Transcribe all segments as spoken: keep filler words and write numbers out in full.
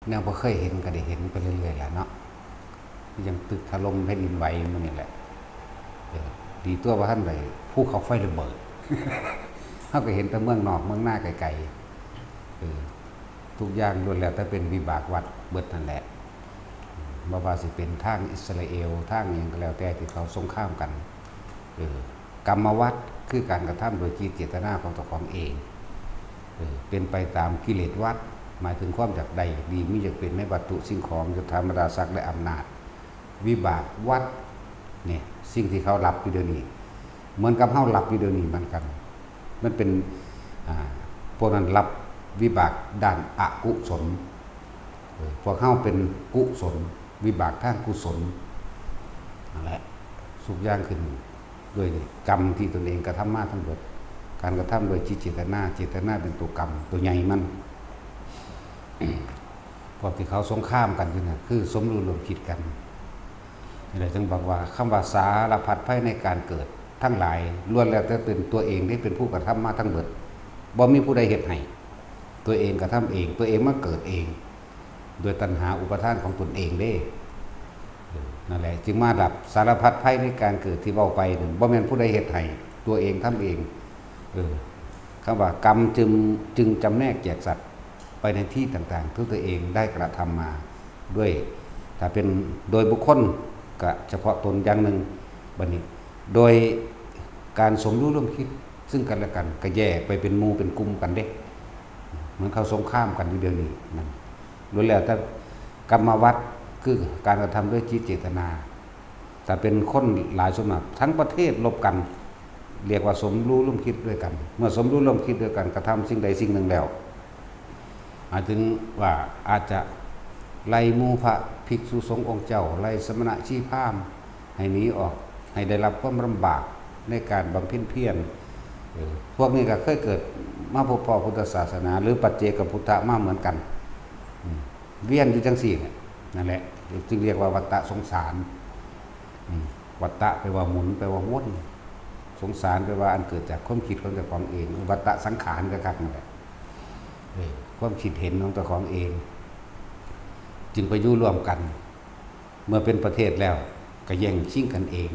แนวบ่เคยเห็นก็ได้เห็นไปเรื่อยๆแหละเนาะ ยังตึกถล่มแผ่นดินไหวมันนี่แหละ เออ ดีตัวว่าท่านใดภูเขาไฟระเบิด เขาก็เห็นแต่เมืองนอกเมืองหน้าไกลๆ เออ ทุกอย่างล้วนแล้วแต่เป็นวิบากวัฏเบิดนั่นแหละ บ่ว่าสิเป็นทางอิสราเอล ทางอิหยังก็แล้วแต่ที่เขาสงครามกัน เออ กรรมวัฏคือการกระทำโดยจิตเจตนาของเจ้าของเอง เออ เป็นไปตามกิเลสวัฏ หมายถึงความอยากได้ดีมีอยากเป็นในวัตถุสิ่งของ ยศถาบรรดาศักดิ์และอำนาจ วิบากวัฏ เนี่ย สิ่งที่เขารับอยู่เดี๋ยวนี้ เหมือนกับเฮารับอยู่เดี๋ยวนี้เหมือนกัน มันเป็น อ่า พวกนั้นรับวิบากด้านอกุศล เออ พวกเฮาเป็นกุศล วิบากทางกุศล นั่นแหละ ทุกอย่างขึ้นด้วยกรรมที่ตนเองกระทำมาทั้งหมด การกระทำโดยจิตเจตนา เจตนาเป็นตัวกรรม ตัวใหญ่มัน พวกที่เขาสงครามกันอยู่น่ะ คือสมรู้ร่วมคิดกัน นี่แหละจึงบอกว่าคำว่าสารพัดภัยในการเกิดทั้งหลาย ล้วนแล้วแต่เป็นตัวเองที่เป็นผู้กระทำมาทั้งหมด บ่มีผู้ใดเฮ็ดให้ ตัวเองกระทำเอง ตัวเองมาเกิดเอง โดยตัณหาอุปาทานของตนเองเด้ เออ นั่นแหละ จึงมารับสารพัดภัยในการเกิดที่เว้าไปนั่น บ่แม่นผู้ใดเฮ็ดให้ ตัวเองทำเอง เออ คำว่ากรรมจึง จึงจำแนกแจกสัตว์ไปในที่ต่างๆ ที่ตัวเองได้กระทำมาด้วย ถ้าเป็นโดยบุคคลก็เฉพาะตนอย่างหนึ่ง บัดนี้ โดยการสมรู้ร่วมคิดซึ่งกันและกัน ก็แยกไปเป็นหมู่เป็นกลุ่มกันเด้ เหมือนเขาสงครามกันอยู่เดี๋ยวนี้นั่น ล้วนแล้วแต่กรรมวัฏ คือการกระทำด้วยจิตเจตนา แต่เป็นคนหลายส่วนมากทั้งประเทศรบกัน เรียกว่าสมรู้ร่วมคิดด้วยกัน เมื่อสมรู้ร่วมคิดด้วยกันกระทำสิ่งใดสิ่งหนึ่งแล้ว หมายถึงว่าอาจจะไล่หมู่พระภิกษุสงฆ์องค์เจ้า ไล่สมณะชีพราหมณ์ให้หนีออก ให้ได้รับความลำบากในการบำเพ็ญเพียร เออ พวกนี้ก็เคยเกิดมาพบพ้อพุทธศาสนา หรือปัจเจกพุทธะมาเหมือนกัน อืม เวียนอยู่จังซี่แหละ นั่นแหละ จึงเรียกว่าวัฏฏะสงสาร อืม วัฏฏะแปลว่าหมุน แปลว่าวน สงสารแปลว่าอันเกิดจากความคิดของเจ้าของเอง วัฏฏะสังขารก็คักนั่นแหละ เออ ความคิดเห็นของเจ้าของเอง จึงไปอยู่ร่วมกัน เมื่อเป็นประเทศแล้วก็แย่งชิงกันเอง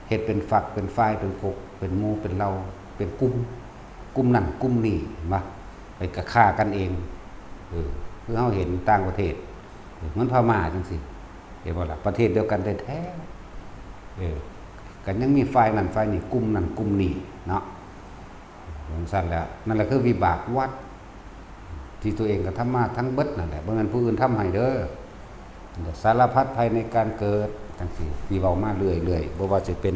เฮ็ดเป็นฝักเป็นฝ่ายเป็นกกเป็นหมู่เป็นเหล่าเป็นกลุ่ม กลุ่มนั่นกลุ่มนี้ เห็นบ่ ไปกะฆ่ากันเอง เออ คือเฮาเห็นต่างประเทศ เออ เหมือนพม่าจังซี่ เห็นบ่ล่ะ ประเทศเดียวกันแท้ๆ เออ กันยังมีฝ่ายนั่นฝ่ายนี้ กลุ่มนั่นกลุ่มนี้เนาะ จังซั่นแหละ นั่นแหละคือวิบากวัฏที่ตัวเองกระทำมาทั้งเบิดนั่นแหละ บ่แม่นผู้อื่นทำให้เด้อ สารพัดภัยในการเกิดจังซี่ ที่เว้ามาเรื่อยๆ บ่ว่าจะเป็น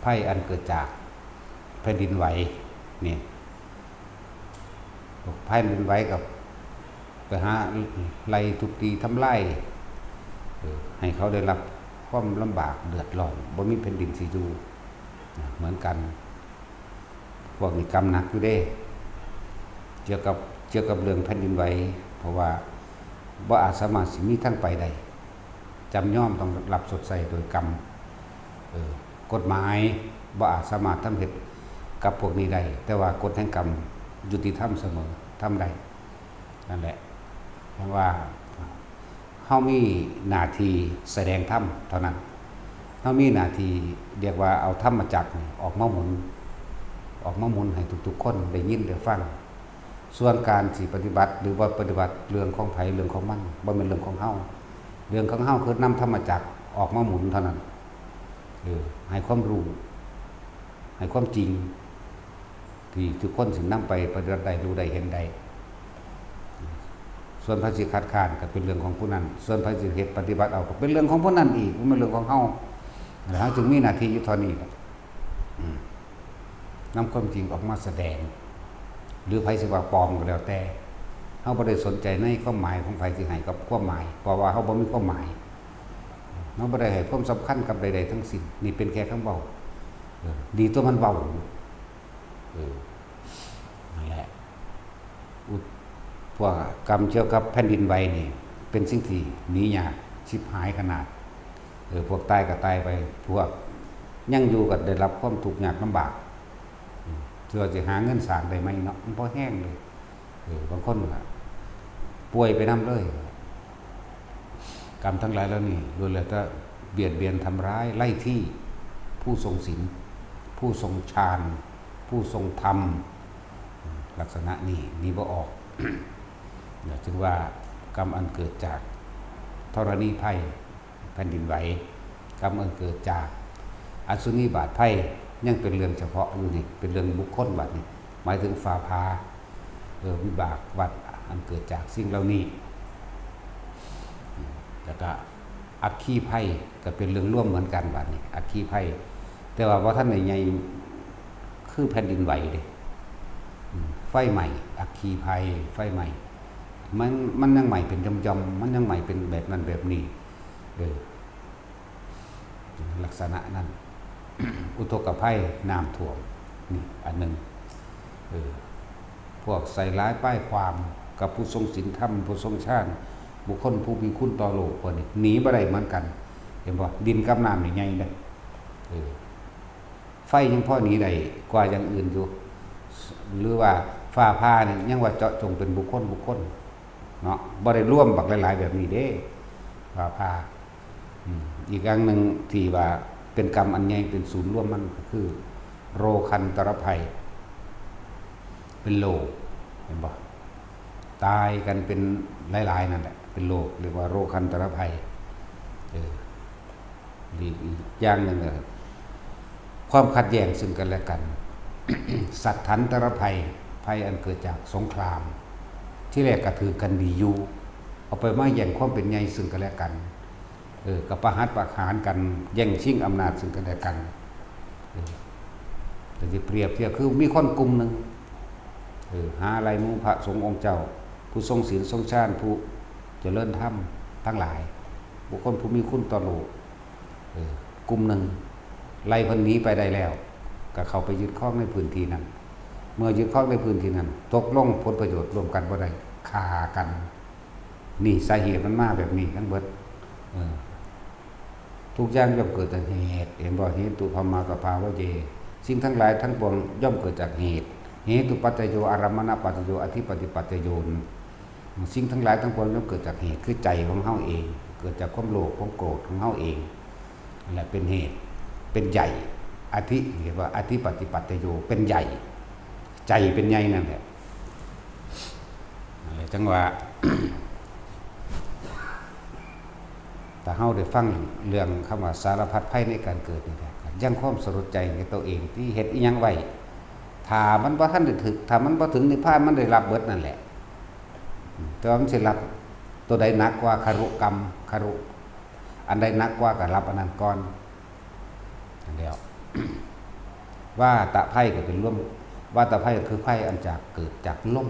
ภัยอันเกิดจากแผ่นดินไหว นี่ แผ่นดินไหวกับไปหาไล่ทุบตีทำลาย เออ ให้เขาได้รับความลำบากเดือดร้อน บ่มีแผ่นดินสิอยู่ นะ เหมือนกัน พวกนี้กรรมหนักอยู่เด้ เกี่ยวกับ เกี่ยวกับเรื่องแผ่นดินไหว เพราะว่าบ่อาจสามารถสิมีทางไปได้ จำยอมต้องรับชดใช้โดยกรรม เออ กฎหมายบ่อาจสามารถทำเฮ็ดกับพวกนี้ได้ แต่ว่ากฎแห่งกรรมยุติธรรมเสมอ ทำได้ นั่นแหละ เพราะว่าเฮามีหน้าที่แสดงธรรมเท่านั้น เฮามีหน้าที่เรียกว่าเอาธรรมจักรนี่ออกมาหมุน ออกมาหมุนให้ทุกๆคนได้ยินได้ฟัง ส่วนการสิปฏิบัติหรือบ่ปฏิบัติ เรื่องของไผเรื่องของมัน บ่แม่นเรื่องของเฮา เรื่องของเฮาคือนำธรรมจักรออกมาหมุนเท่านั้น เออ ให้ความรู้ ให้ความจริง ที่ทุกคนสินำไปปฏิบัติได้ รู้ได้ เห็นได้ ส่วนไผสิคัดค้านก็เป็นเรื่องของผู้นั้น ส่วนไผสิเฮ็ดปฏิบัติเอาก็เป็นเรื่องของผู้นั้นอีก บ่แม่นเรื่องของเฮา แล้วเฮาจึงมีหน้าที่อยู่เท่านี้แหละ อืม นำความจริงออกมาแสดง หรือไผสิว่าปลอมก็แล้วแต่ เฮาบ่ได้สนใจในความหมายของไผสิให้กับความหมาย เพราะว่าเฮาบ่มีความหมาย เฮาบ่ได้ให้ความสำคัญกับใดๆทั้งสิ้น นี่เป็นแค่คำเว้า เออ ดีตัวมันเว้า เออ นั่นแหละ อุด พวกกรรมเกี่ยวกับแผ่นดินไหวนี่ เป็นสิ่งที่หนียาก ชิบหายขนาด เออ พวกตายก็ตายไป พวกยังอยู่ก็ได้รับความทุกข์ยากลำบาก อืม เพื่อสิหาเงินสร้างได้ไหมเนาะ มันบ่แฮงเลย เออบางคนก็ป่วยไปนำเลย กรรมทั้งหลายเหล่านี้ล้วนแล้วแต่เบียดเบียนทำร้ายไล่ที่ผู้ทรงศีล ผู้ทรงฌาน ผู้ทรงธรรม ลักษณะนี้หนีบ่ออก จึงว่ากรรมอันเกิดจากธรณีภัย แผ่นดินไหว กรรมอันเกิดจากอสุนีบาตไพร่ยังเป็นเรื่องเฉพาะอยู่นี่ เป็นเรื่องบุคคลบัดนี้ หมายถึงฟ้าผ่า เออ วิบากวัฏอันเกิดจากสิ่งเหล่านี้ แล้วก็อัคคีภัยก็เป็นเรื่องรวมเหมือนกันบัดนี้ อัคคีภัย แต่ว่าบ่ทันได้ใหญ่คือแผ่นดินไหวเด้ อืม ไฟไหม้ อัคคีภัย ไฟไหม้ มัน มันยังไหม้เป็นหย่อมๆ มันยังไหม้เป็นแบบนั้นแบบนี้ เออ ลักษณะนั้น อุทกภัย น้ำท่วม นี่อันหนึ่ง เออ พวกใส่ร้ายป้ายความกับผู้ทรงศีลธรรม ผู้ทรงฌาน บุคคลผู้มีคุณต่อโลก พวกนี้หนีบ่ได้เหมือนกัน เห็นบ่ ดินกับน้ำนี่ใหญ่เด้อ เออ ไฟยังพอหนีได้กว่าอย่างอื่นอยู่ หรือว่าฟ้าผ่านี่ยังว่าเจาะจงเป็นบุคคลบุคคลเนาะ บ่ได้รวมบักหลายๆแบบนี้เด้ ฟ้าผ่า อืม อีกอย่างหนึ่งที่ว่าเป็นกรรมอันใหญ่เป็นศูนย์รวมมันก็คือ โรคันตรภัย เป็นโรค เห็นบ่ ตายกันเป็นหลายๆนั่นแหละ เป็นโรค เรียกว่าโรคันตรภัย เออ อีกอย่างหนึ่งก็ความขัดแย้งซึ่งกันและกัน สัตถันตรภัย ภัยอันเกิดจากสงคราม ที่แรกก็ถือกันดีอยู่ เอาไปมาแย่งความเป็นใหญ่ซึ่งกันและกัน เออ ก็ประหัตประหารกัน แย่งชิงอำนาจซึ่งกันและกัน เออ แต่จะเปรียบเทียบคือมีคนกลุ่มหนึ่ง เออ หาไล่หมู่พระสงฆ์องค์เจ้า ผู้ทรงศีลทรงฌาน ผู้เจริญธรรมทั้งหลาย บุคคลผู้มีคุณต่อโลก เออ กลุ่มหนึ่ง ไล่เพิ่นหนีไปได้แล้ว ก็เข้าไปยึดครองในพื้นที่นั้น เมื่อยึดครองในพื้นที่นั้น ตกลงผลประโยชน์ร่วมกันบ่ได้ ฆ่ากัน นี่สาเหตุมันมาแบบนี้ทั้งเบิด เออ ทุกอย่างย่อมเกิดจากเหตุ เห็นบ่ เหตุ ตุพมมาสภาวะเย สิ่งทั้งหลายทั้งปวงย่อมเกิดจากเหตุ เหตุปัจจโย อารัมมณปัจจโย อธิปติปัจจโย สิ่งทั้งหลายทั้งปวงย่อมเกิดจากเหตุ คือใจของเฮาเอง เกิดจากความโลภความโกรธของเฮาเอง นั่นแหละเป็นเหตุ เป็นใหญ่ อธิเรียกว่าอธิปติปัจจโย เป็นใหญ่ ใจเป็นใหญ่นั่นแหละ นั่นแหละจังว่า ถ้าเฮาได้ฟังเรื่องคำว่าสารพัดภัยในการเกิดนี่นะ ยังความสลดใจในตัวเองที่เฮ็ดอิหยังไว้ ถ้ามันบ่ทันได้ถึก ถ้ามันบ่ถึงนิพพาน มันได้รับเบิดนั่นแหละ แต่ว่ามันสิรับตัวใดหนักกว่า คารุกรรม คารุ อันใดหนักกว่าก็รับอันนั้นก่อน อันเดียว วาตภัยก็เป็นลม วาตภัยก็คือภัยอันจากเกิดจากลม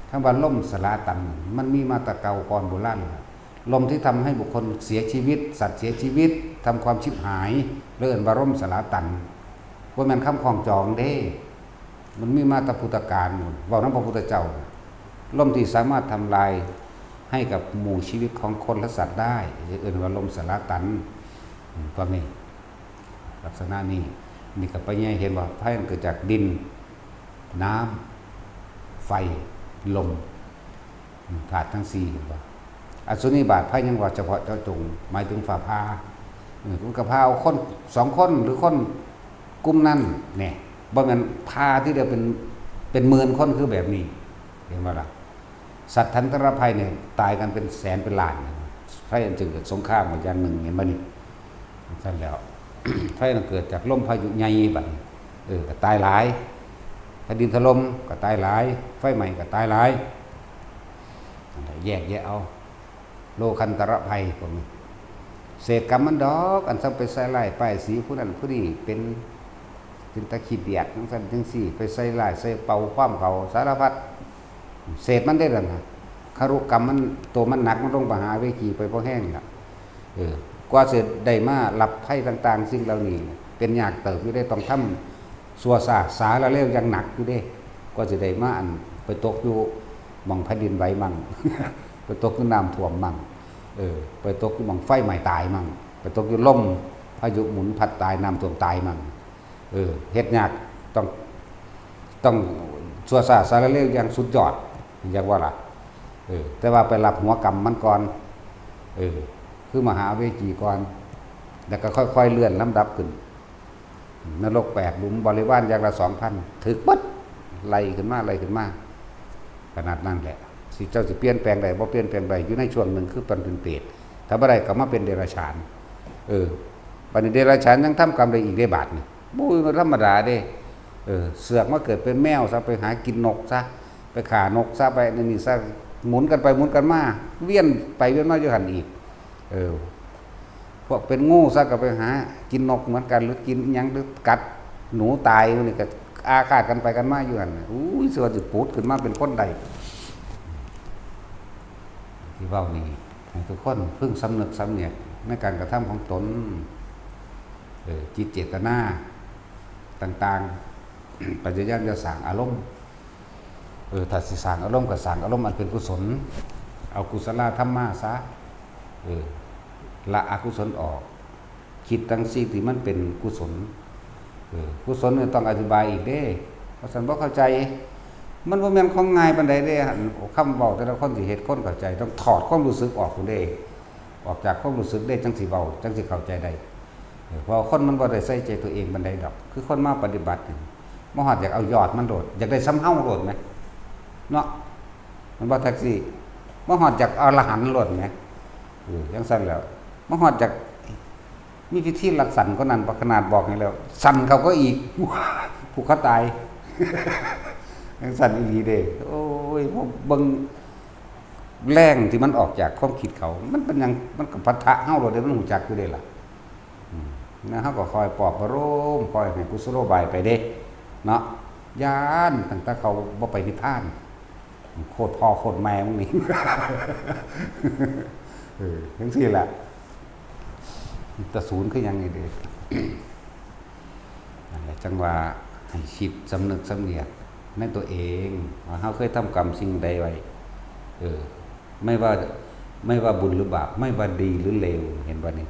คำว่าลมสลาตัน มันมีมาแต่เก่าก่อนโบราณแล้ว ลมที่ทำให้บุคคลเสียชีวิต สัตว์เสียชีวิต ทำความชิบหาย เรียกว่าลมสลาตัน บ่แม่นคำคล้องจองเด้ มันมีมาแต่พุทธกาล เว้านำพระพุทธเจ้า ลมที่สามารถทำลายให้กับหมู่ชีวิตของคนและสัตว์ได้ เอิ้นว่าลมสลาตัน อืม พวกนี้ ลักษณะนี้ นี่ก็ไปแยกเห็นว่าภัยมันเกิดจากดิน น้ำ ไฟ ลม อืม ธาตุทั้งสี่ เห็นบ่ อสุนิบาตภัยยังว่าเฉพาะเจาะจง หมายถึงฟ้าผ่า เออ มันก็ผ่าเอาคนสองคนหรือคนกลุ่มนั้น เนี่ย บ่แม่นผ่าทีเดียวเป็น เป็นหมื่นคนคือแบบนี้ เห็นบ่ล่ะ สัตว์ทันตรภัยเนี่ยตายกันเป็นแสนเป็นล้าน ภัยอันจึงเกิดสงครามมาอย่างหนึ่ง เห็นบ่นี่ ซั่นแล้ว ภัยมันเกิดจากลมพายุใหญ่บัดนี้ เออ ก็ตายหลาย แผ่นดินถล่มก็ตายหลาย ไฟไหม้ก็ตายหลาย นั่นแหละ แยกแยะเอา โลคันตรภัยพวกนี้ เศษกรรมมันดอก อันซ้ำไปใส่ร้ายป้ายสีผู้นั้นผู้นี้ เป็น เป็นตาขี้เดียดจังซั่นจังซี่ ไปใส่ร้ายใส่เป่าความเขาสารพัด เศษมันได้แล้วนะ คารุกรรมมัน ตัวมันหนัก มันลงไปหาเวจีไปพอแห้งละ เออ กว่าสิได้มารับภัยต่างๆ สิ่งเหล่านี้ เป็นยากเติบอยู่เด้ ต้องทำ ชั่วซาสาละเลวอย่างหนักอยู่เด้ กว่าสิได้มาอัน ไปตกอยู่หม่องแผ่นดินไหวมั่ง ไปตกอยู่น้ำท่วมมั่ง เออ ไปตกอยู่หม่องไฟไหม้ตายมั่ง ไปตกอยู่ลมพายุหมุนพัดตาย น้ำท่วมตายมั่ง เออ เฮ็ดยาก ต้อง ต้อง ชั่วช้าช้าเร็วอย่างสุดยอด อยากว่าล่ะ เออ แต่ว่าไปรับหัวกรรมมันก่อน เออ คือมหาเวจีก่อน แล้วก็ค่อยๆเลื่อนลำดับขึ้น นรกแปดหลุม บริวารอย่างละสองพัน ถืกเบิด ไล่ขึ้นมา ไล่ขึ้นมา ขนาดนั้นแหละ สิเจ้าสิเปลี่ยนแปลงได้บ่เปลี่ยนแปลงได้ อยู่ในช่วงหนึ่งคือตอนเป็นเปรต ถ้าบ่ได้ก็มาเป็นเดรัจฉาน เออ บัดนี้เดรัจฉานยังทำกรรมได้อีกได้บาดนี่ บ่ธรรมดาเด้ เออ เสือกมาเกิดเป็นแมวซะ ไปหากินนกซะ ไปฆ่านกซะ ไปนั่นนี่ซะ หมุนกันไปหมุนกันมา เวียนไปเวียนมาอยู่หั่นอีก เออ พวกเป็นงูซะก็ไปหากินนกเหมือนกัน หรือกินอิหยัง หรือกัดหนูตาย นี่ก็อาฆาตกันไปกันมาอยู่หั่น อุ้ย สิว่าสิปูดขึ้นมาเป็นคนได้ ที่เว้านี่ ให้ทุกคนพึงสำนึกสำเนียกในการกระทำของตน เออ จิตเจตนาต่างๆ พยายามจะสร้างอารมณ์ เออ ถ้าสิสร้างอารมณ์ก็สร้างอารมณ์อันเป็นกุศล เอากุศลธรรมมาซะ เออ ละอกุศลออก คิดทั้งสิ่งที่มันเป็นกุศล เออ กุศลเนี่ยต้องอธิบายอีกเด้ เพราะฉันบ่เข้าใจ มันบ่แม่นของง่ายปานใดเด้ คำเว้าแต่ละคนสิเฮ็ดคนเข้าใจ ต้องถอดความรู้สึกออกพุ้นเด้ ออกจากความรู้สึกเด้ จั่งสิเว้า จั่งสิเข้าใจได้ เออ เพราะคนมันบ่ได้ใส่ใจตัวเองปานใดดอก คือคนมาปฏิบัตินี่ มาฮอดอยากเอายอดมันโลด อยากได้ส่ำเฮาโลดแหม เนาะ มันบ่แท็กซี่ มาฮอดอยากอรหันต์โลดแหม เออ จั่งซั่นแล้ว มาฮอดอยากมีพิธีรักสันก็นั่น ขนาดบอกให้แล้ว สั่นเขาก็อีก ผู้เขาตาย จั่งซั่นอีหลีเด้ โอ้ย พวกเบิ่งแรงที่มันออกจากความคิดเขา มันเป็นหยัง มันก็ปะทะเฮาโลดเด้ มันรู้จักอยู่เด้ล่ะ อืม นะ เฮาก็คอยปลอบประโลม คอยให้กุศโลบายไปเด้ เนาะ ย้านตั้งแต่เขาบ่ไปนิพพาน โคตรพ่อโคตรแม่มึงนี่ เออ จั่งซี้แหละ แต่ศูนย์คือหยังนี่เด้ นั่นแหละ จั่งว่าให้คิดสำนึกสำเนียกในตัวเอง ว่าเฮาเคยทำกรรมสิ่งใดไว้ เออ ไม่ว่า ไม่ว่าบุญหรือบาป ไม่ว่าดีหรือเลว เห็นบ่นี่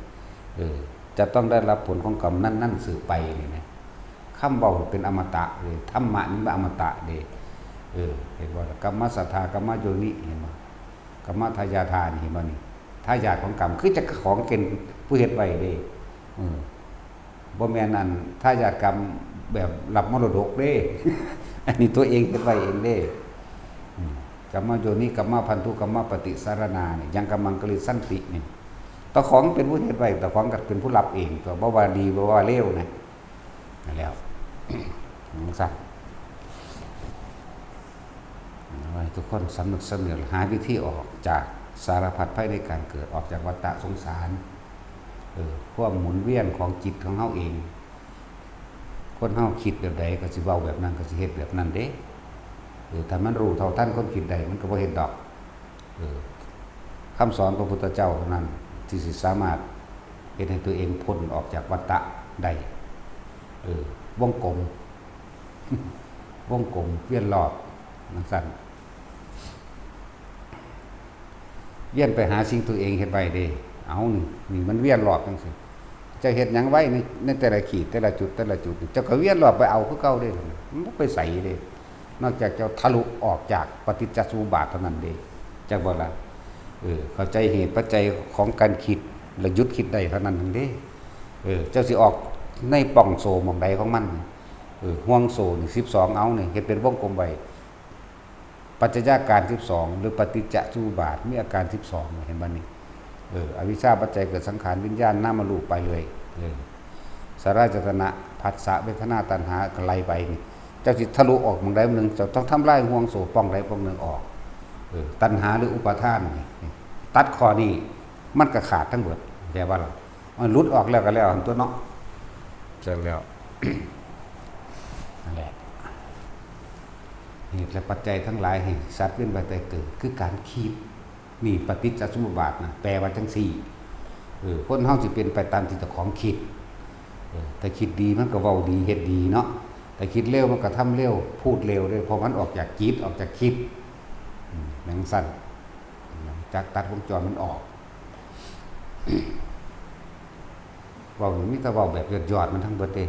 เออ จะต้องได้รับผลของกรรมนั้นๆสืบไปนี่นะ คำเว้าเป็นอมตะเด้ ธรรมะนี่มันอมตะเด้ เออ เห็นบ่ล่ะ กรรมสัทธา กรรมโยนิ เห็นบ่ กรรมทายาทานี่ เห็นบ่นี่ ทายาทของกรรม คือเจ้าของเป็นผู้เฮ็ดไว้เด้ เออ บ่แม่นอันทายาทกรรมแบบรับมรดกเด้ อันนี้ตัวเองเฮ็ดไว้เองเด้ อืม กรรมโยนิ กรรมพันธุ กรรมปฏิสารณานี่ ยังกรรมังกริสสันตินี่ เจ้าของเป็นผู้เฮ็ดไว้ เจ้าของก็เป็นผู้รับเอง ตัวบ่ว่าดีบ่ว่าเลวนะ นั่นแหล้ว จั่งซั้น เอาไว้ทุกคนสำนึกสำเนียก หาวิธีออกจากสารพัดภัยในการเกิด ออกจากวัฏฏะสงสาร เออ ความหมุนเวียนของจิตของเฮาเอง คนเฮาคิดแบบใดก็สิเว้าแบบนั้น ก็สิเฮ็ดแบบนั้นเด้ เออ ถ้ามันรู้เท่าทันคนคิดได้ มันก็บ่เฮ็ดดอก เออ คำสอนของพระพุทธเจ้าเท่านั้น ที่สิสามารถเฮ็ดให้ตัวเองพ้นออกจากวัฏฏะได้ เออ วงกลม วงกลมเวียนรอบ จั่งซั้น เวียนไปหาสิ่งตัวเองเฮ็ดไว้เด้ เอานี่ นี่มันเวียนรอบจั่งซี้ เจ้าเฮ็ดหยังไว้ใน ในแต่ละขีด แต่ละจุด แต่ละจุด เจ้าก็เวียนรอบไปเอาคือเก่าเด้ มันบ่ไปไสเด้ นอกจากเจ้าทะลุออกจากปฏิจจสมุปบาทเท่านั้นเด้ จักบ่ล่ะ เออ เข้าใจเหตุปัจจัยของการคิด แล้วหยุดคิดได้เท่านั้นเองเด้ เออ เจ้าสิออกในป่องโซ่หม่องใดของมัน เออ ห่วงโซ่นี่ สิบสอง เอานี่ เฮ็ดเป็นวงกลมไว้ ปัจจัยอาการ สิบสอง หรือปฏิจจสมุปบาท มีอาการ สิบสอง เห็นบ่นี่ เออ อวิชชาปัจจัยเกิดสังขาร วิญญาณ นามรูป ไปเลย เออ สลายตนะ ผัสสะ เวทนา ตัณหา ก็ไล่ไปนี่ เจ้าสิทะลุออกหม่องใดหม่องหนึ่ง เจ้าต้องทำลายห่วงโซ่ป่องใดป่องหนึ่งออก เออ ตัณหาหรืออุปาทานนี่ ตัดข้อนี้ มันก็ขาดทั้งเบิด แปลว่าล่ะ มันหลุดออกแล้วก็แล้วหั่นตั๊วเนาะ จั่งแล้ว นั่นแหละ เหตุและปัจจัยทั้งหลายให้สัตว์เวียนว่ายตายเกิด คือการคิด นี่ปฏิจจสมุปบาทนะ แปลว่าจั่งซี้ เออ คนเฮาสิเป็นไปตามที่เจ้าของคิด เออ ถ้าคิดดีมันก็เว้าดี เฮ็ดดีเนาะ ถ้าคิดเลวมันก็ทำเลว พูดเลวเด้ เพราะมันออกจากจิต ออกจากคิด อืม จั่งซั้น จักตัดวงจรมันออก เว้านี่มีแต่เว้าแบบยอดๆมันทั้งเบิดเด้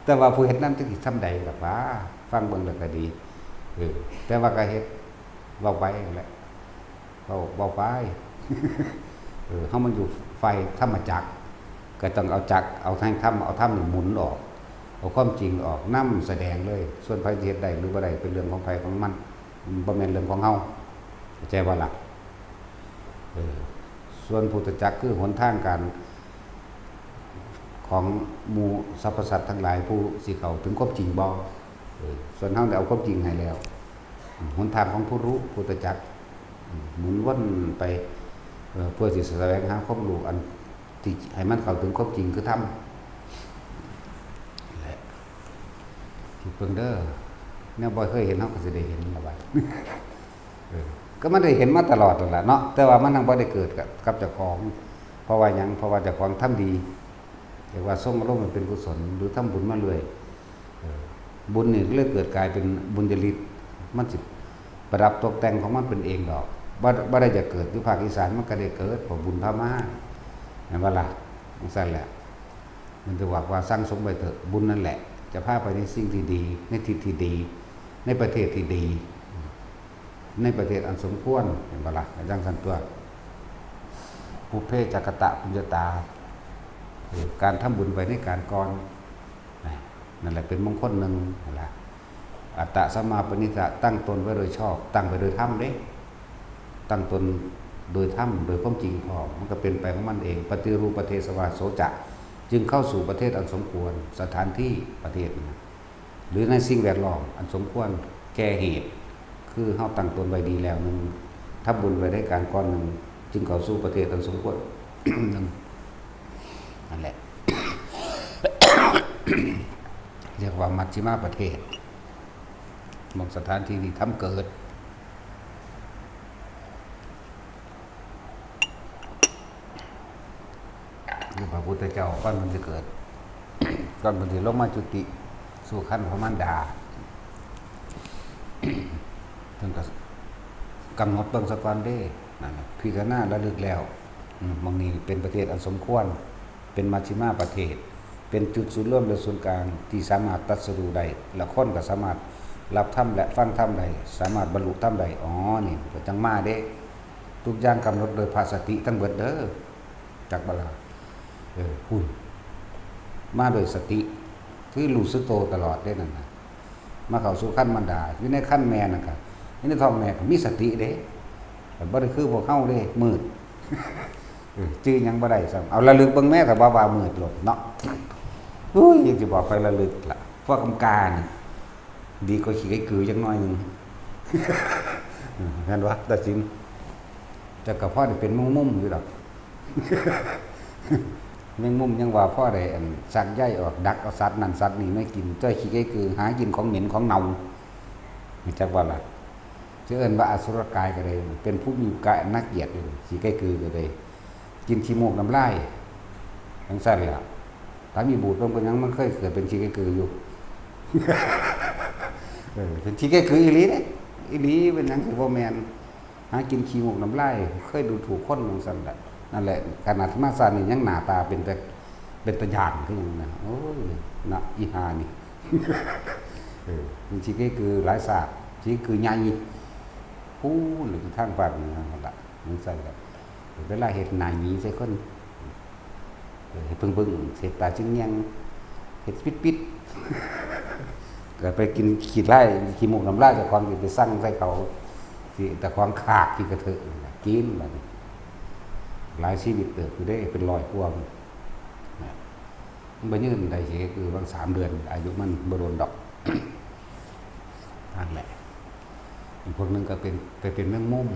แต่ว่าผู้เฮ็ดนำจักสิส่ำใดล่ะวา ฟังเบิ่งแล้วก็ดี เออ แต่ว่าก็เฮ็ด เว้าไปนั่นแหละ เว้า เว้าไป เออ เฮามันอยู่ฝ่ายธรรมจักร ก็ต้องเอาจักร เอาแห่งธรรม เอาธรรมนี่หมุนออก เอาความจริงออกนำแสดงเลย ส่วนไผสิเฮ็ดได้หรือบ่ได้ เป็นเรื่องของไผของมัน บ่แม่นเรื่องของเฮา เข้าใจบ่ล่ะ เออ ส่วนพุทธจักรคือหนทางการ ของหมู่สรรพสัตว์ทั้งหลายผู้สิเข้าถึงความจริงบ่ เออ ส่วนเฮาได้เอาความจริงให้แล้ว หนทางของผู้รู้พุทธจักร หมุนวนไป เอ่อ เพื่อสิแสวงหาความรู้อันที่ให้มันเข้าถึงความจริงคือธรรม แหละ คิดเบิ่งเด้อ แนวบ่เคยเห็นเฮาก็สิได้เห็นละบัด เออ ก็มันได้เห็นมาตลอดนั่นล่ะเนาะ แต่ว่ามันยังบ่ได้เกิดกับ กับเจ้าของ เพราะว่าหยัง เพราะว่าเจ้าของทำดี เรียกว่าทรงอารมณ์ให้เป็นกุศล หรือทำบุญมาเรื่อย เออ บุญนี่ก็เลยเกิดกลายเป็นบุญญาฤทธิ์ มันสิประดับตกแต่งของมันเป็นเองดอก บ่ บ่ได้จะเกิดอยู่ภาคอีสาน มันก็ได้เกิด เพราะบุญพามา แม่นบ่ล่ะ จั่งซั้นแหละ มันจะบอกว่าสั่งสมไว้เถอะ บุญนั่นแหละ จะพาไปในสิ่งที่ดี ในทิศที่ดี ในประเทศที่ดี ในประเทศอันสมควร แม่นบ่ล่ะ จั่งซั้นตั๊ว ปุพเพจะกตปุญญาตา เออ การทำบุญไว้ในการก่อน นะ นั่นแหละเป็นมงคลหนึ่งนั่นแหละ อัตตะสัมมาปณิธะ ตั้งตนไว้โดยชอบ ตั้งไว้โดยธรรมเด้ ตั้งตนโดยธรรม โดยความจริงพร้อม มันก็เป็นไปของมันเอง ปฏิรูปประเทศวาโสจะ จึงเข้าสู่ประเทศอันสมควร สถานที่ประเทศนะ หรือในสิ่งแวดล้อมอันสมควรแก่เหตุ คือเฮาตั้งตนไว้ดีแล้วหนึ่ง ทำบุญไว้ในการก่อนหนึ่ง จึงเข้าสู่ประเทศอันสมควร หนึ่ง นั่นแหละ เรียกว่ามัชฌิมาประเทศ หม่องสถานที่ที่ธรรมเกิด คือพระพุทธเจ้าก่อนเพิ่นสิเกิด ก่อนเพิ่นสิลงมาจุติสู่ครรภ์พระมารดา เพิ่นก็กำหนดเบิ่งซะก่อนเด้ นั่นน่ะ พิจารณาระลึกแล้ว อืม หม่องนี้เป็นประเทศอันสมควร เป็นมัชฌิมาประเทศ เป็นจุดศูนย์รวมและศูนย์กลางที่สามารถตรัสรู้ได้ และคนก็สามารถรับธรรมและฟังธรรมได้ สามารถบรรลุธรรมได้ อ๋อ นี่ก็จั่งมาเด้ ทุกอย่างกำหนดโดยพระสติทั้งเบิดเด้อ จักบ่ล่ะ เออ พุ้น มาโดยสติ คือรู้สึกโตตลอดเด้นั่นน่ะ มาเข้าสู่ครรภ์มารดา อยู่ในครรภ์แม่นั่นก็ อยู่ในท้องแม่ก็มีสติเด้ แต่บ่ได้คือพวกเฮาเด้ มืด เออ จื่อหยังบ่ได้ซ้ำ เอาระลึกเบิ่งแม่ก็บ่ว่ามืดโลดเนาะ อุ้ย ยังสิบอกไประลึกล่ะ พวกกำกานี่ ดีกว่าขี้ไก่กือจักหน่อยหนึ่ง เห็นบ่ ตาสิน แต่ก็พอได้เป็นแมงมุมอยู่ดอก แมงมุมยังว่าพอได้อันซักใยออก ดักเอาสัตว์นั่นสัตว์นี่มากิน แต่ขี้ไก่กือหากินของเหม็นของเน่า รู้จักบ่ล่ะ จะเอิ้นว่าอสุรกายก็ได้ เป็นผู้มีกายอันน่าเกลียดอยู่ ขี้ไก่กือก็ได้ กินขี้มูกน้ำลาย จั่งซั้นแหละ ถามอีบูดเบิ่งเป็นหยังมันเคยเกิดเป็นขี้ไก่กืออยู่ เออ เป็นขี้ไก่กืออีหลีเด้ อีหลี เป็นหยังสิบ่แม่น หากินขี้มูกน้ำลาย เคยดูถูกคนจั่งซั้นแหละ นั่นแหละ ขนาดมาชาตินี้ยังหน้าตาเป็นแต่ เป็นตาย้านคือหยังนะ โอ้ย นะ อีห่านี่ เออ มันขี้ไก่กือหลายชาติ ขี้ไก่กือใหญ่ พู้นหรือทางภาคเหนือนั่นล่ะ จั่งซั้นแหละ เวลาเฮ็ดหน้าหยีใส่คน เออ เฮ็ดเบิ่งๆ เฮ็ดตาจึงแยง เฮ็ดปิดๆ ก็ไปกินขี้ไล่ ขี้มูกน้ำลายเจ้าของ สิไปสั่งใส่เขา สิ เจ้าของขากขี้กระเทอะ กินบัดนี้ หลายชีวิตเติบอยู่เด้ เป็นร้อยกว่า นะ มันบ่ยืนได้เสีย คือว่าสามเดือน อายุมันบ่โดนดอก นั่นแหละ อีกพวกหนึ่งก็เป็น ไปเป็นแมงมุม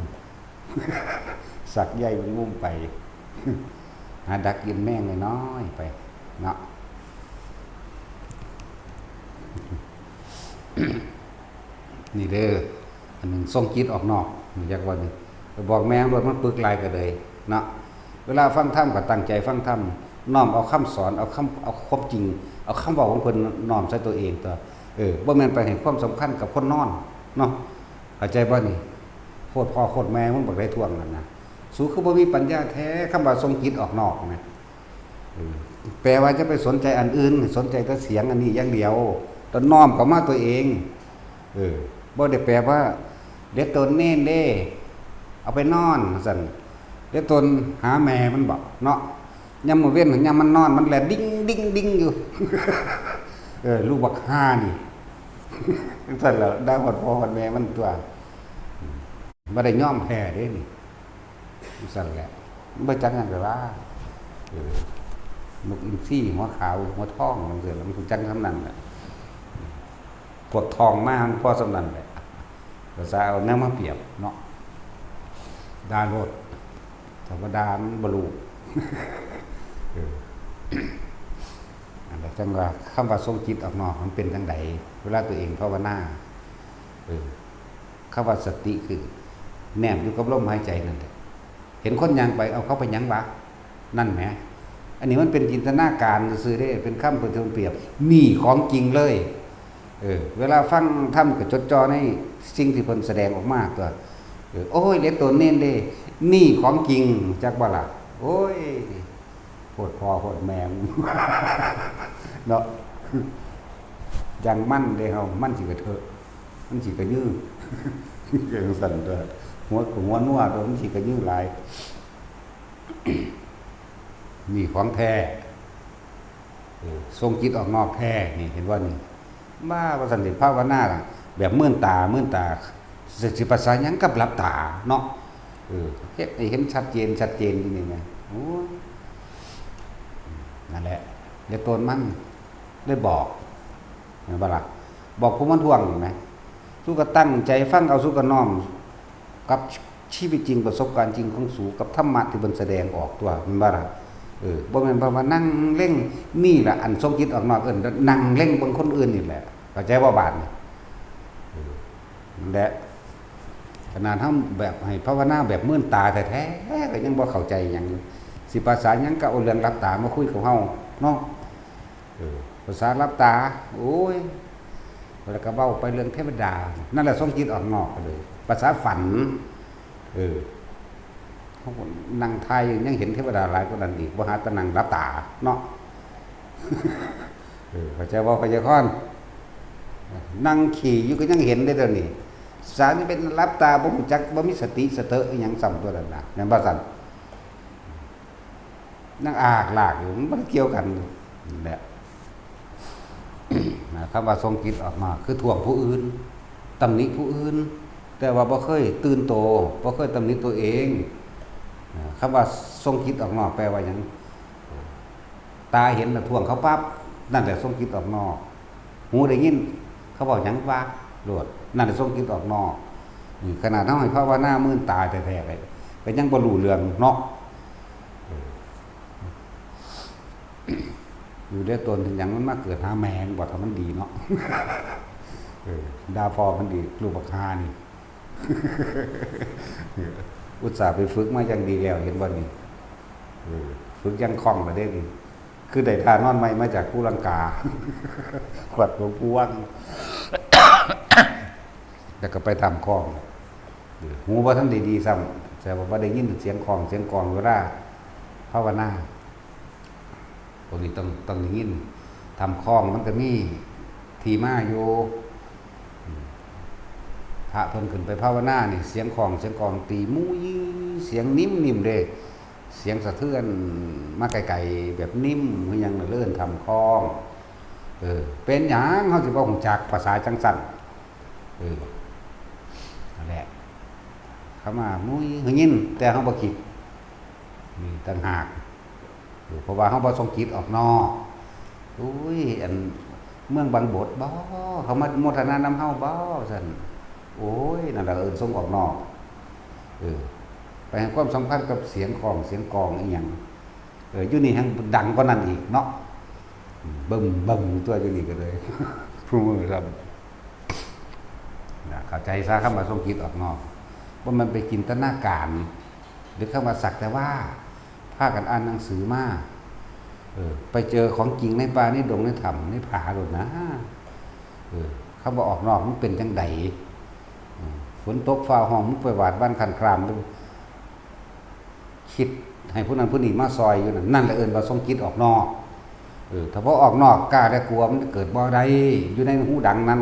สักใยแมงมุมไป หาดักกินแมงน้อยๆไป เนาะ นี่เด้อ อันหนึ่งส่งจิตออกนอก รู้จักว่านี่ ไปบอกแม่งโลด มันปึกหลายก็เลย เนาะ เวลาฟังธรรมก็ตั้งใจฟังธรรม น้อมเอาคำสอน เอาคำ เอาความจริง เอาคำเว้าของเพิ่นน้อมใส่ตัวเองตั๊ว เออ บ่แม่นไปให้ความสำคัญกับคนนอน เนาะ เข้าใจบ่นี่ โคตรพ่อโคตรแม่มึงบักได้ท่วงนั่นนะ สูคือบ่มีปัญญาแท้ คำว่าส่งจิตออกนอกนะ เออ แปลว่าจะไปสนใจอันอื่น สนใจแต่เสียงอันนี้อย่างเดียว แล้วน้อมเข้ามาตัวเอง เออ บ่ได้แปลว่า เหลือตนเน้นเด้ เอาไปนอนว่าซั่น เหลือตนหาแม่มันบ่เนาะ ยามมื้อเว็น ยามมันนอน มันแล่นดิ้ง ดิ้ง ดิ้งอยู่ เออ ลูกบักห่านี่ จั่งซั่นแหละ ด่าฮอดพ่อฮอดแม่มันตั๊ว บ่ได้ยอมแพ้เด้นี่ จั่งซั่นแหละ มันบ่จักหยังดอกว่า เออ นกอินทรีหัวขาวหัวทองจั่งซี้ล่ะ มันรู้จักส่ำนั้นแหละ พวกทองมามันพอส่ำนั้นแหละ ภาษาเอาแนวมาเปรียบเนาะ ด่าโลด ธรรมดามันบ่รู้ เออ อันนั้นจั่งว่า คำว่าส่งจิตออกนอกมันเป็นจั่งใด เวลาตัวเองภาวนา เออ คำว่าสติคือ แนบอยู่กับลมหายใจนั่นแหละ เห็นคนย่างไป เอา เขาไปหยังวะ นั่นแหม อันนี้มันเป็นจินตนาการซื่อๆเด้ เป็นคำเปรียบเทียบ นี่ของจริงเลย เออ เวลาฟังธรรมก็จดจ่อในสิ่งที่เพิ่นแสดงออกมาตั๊ว เออ โอ้ย เหลือตนเน้นเด้ นี่ของจริง จักบ่ล่ะ โอ้ย โพดพ่อโพดแม่ เนาะ จั่งมันเด้เฮา มันสิกระเทอะ มันสิกระยื้อ จั่งซั่นตั๊ว หัวก็หัวนัวตั๊ว มันสิกระยื้อหลาย นี่ของแท้ เออ ส่งจิตออกนอกแท้ นี่ เห็นบ่นี่ บ้า ว่าซั่นสิภาวนาล่ะ แบบเมินตา เมินตา สิ สิภาษาหยังกับหลับตาเนาะ เออ เฮ็ดให้เห็นชัดเจน ชัดเจนอยู่นี่นะ โอ้ย นั่นแหละ เหลือตนมัน เลยบอก แม่นบ่ล่ะ บอกผู้มาทวงแหม สูก็ตั้งใจฟังเอา สูก็น้อมกับชีวิตจริง ประสบการณ์จริงของสู กับธรรมะที่เพิ่นแสดงออกตั๊ว แม่นบ่ล่ะ เออ บ่แม่นว่ามานั่งเล็ง นี่ล่ะ อันส่งจิตออกนอก เอิ้นนั่งเล็งเบิ่งคนอื่นนี่แหละ เข้าใจบ่บาดนี้ เออ นั่นแหละ ขนาดเฮาแบบให้ภาวนาแบบเมินตาแท้ๆ ก็ยังบ่เข้าใจหยังอยู่ สิภาษาหยังก็เอาเรื่องหลับตามาคุยกับเฮาเนาะ เออ ภาษาหลับตา โอ้ย แล้วก็เว้าไปเรื่องเทวดา นั่นแหละส่งจิตออกนอกไปเลย ภาษาฝัน เออ เฮาก็นั่งทายอยู่ยังเห็นเทวดาหลายกว่านั้นอีก บ่หาแต่นั่งหลับตาเนาะ เออ เข้าใจบ่ พยากรณ์ นั่งขี้อยู่ก็ยังเห็นได้เดี๋ยวนี้ สารนี่เป็นหลับตา บ่รู้จัก บ่มีสติสะเตอะอิหยังซ้ำตั๊วนั้นนะ แม่นบ่ซั่น นั่งอากลากอยู่ มันบ่ได้เกี่ยวกัน นั่นแหละ คำว่าส่งจิตออกนอก คือทวงผู้อื่น ตำหนิผู้อื่น แต่ว่าบ่เคยตื่นโต บ่เคยตำหนิตัวเอง คำว่าส่งจิตออกนอกแปลว่าหยัง ตาเห็นแล้วทวงเขาปั๊บ นั่นแหละส่งจิตออกนอก หูได้ยิน เขาเว้าหยังวะ โลด นั่นแหละส่งจิตออกนอก นี่ขนาดเฮาให้ภาวนาเมินตาแท้ๆ ก็ยังบ่รู้เรื่องเนาะ เออ อยู่ได้ตนถึงหยังมันมาเกิดหาแม่ง บ่ถ้ามันดีเนาะ เออ ด่าพ่อมันดี ลูกบักห่านี่ อุตส่าห์ไปฝึกมาอย่างดีแล้ว เห็นบ่นี่ เออ ฝึกอย่างคล่องแล้วเด้นี่ คือได้ท่านอนใหม่มาจากภูลังกา วัดหลวงปู่วัง แล้วก็ไปถ้ำคลอง เออ หูบ่ทันได้ดีซ้ำ แต่ว่าบ่ได้ยินเสียงคลองเสียงกลองเวลาภาวนา พวกนี้ต้อง ต้องได้ยิน ถ้ำคลองมันก็มีที่มาอยู่ อืม พระเพิ่นขึ้นไปภาวนานี่ เสียงคลองเสียงกลองตีมุ้ย เสียงนิ่มๆเด้ เสียงสะเทือนมาไกลๆ แบบนิ่มคือหยังน่ะ เอิ้นถ้ำคลอง เออ เป็นหยังเฮาสิบ่ฮู้จักภาษาจั่งซั่น เออ นั่นแหละ คำว่ามุ้ย ได้ยิน แต่เฮาบ่คิด นี่ต่างหาก เออ เพราะว่าเฮาบ่ส่งจิตออกนอก โอ้ย อันเมืองบางบทบ่ เขามาโมทนานำเฮาบ่ ซั่น โอ้ย นั่นล่ะเอิ้นส่งออกนอก เออ ไปให้ความสำคัญกับเสียงคลองเสียงกลองอีหยัง เออ อยู่นี่แฮ่งดังกว่านั้นอีกเนาะ บึ้มบึ้มตั๊วอยู่นี่ก็เลย ผู้มือครับ นะ เข้าใจซะ คำว่าส่งจิตออกนอก บ่แม่นไปจินตนาการ หรือคำว่าสักแต่ว่า พากันอ่านหนังสือมา เออ ไปเจอของจริงในป่าในดงในถ้ำในผาโลดนะ เออ คำว่าออกนอกมันเป็นจั่งใด อืม ฝนตกฟ้าฮ้อง มึงไปหวาดหวั่นครั่นครามดู คิดให้ผู้นั้นผู้นี้มาซ่อยอยู่นั่น นั่นแหละเอิ้นว่าส่งจิตออกนอก เออ ถ้าบ่ออกนอก กล้าและกลัวมันเกิดบ่ได้ อยู่ในฮูดังนั่น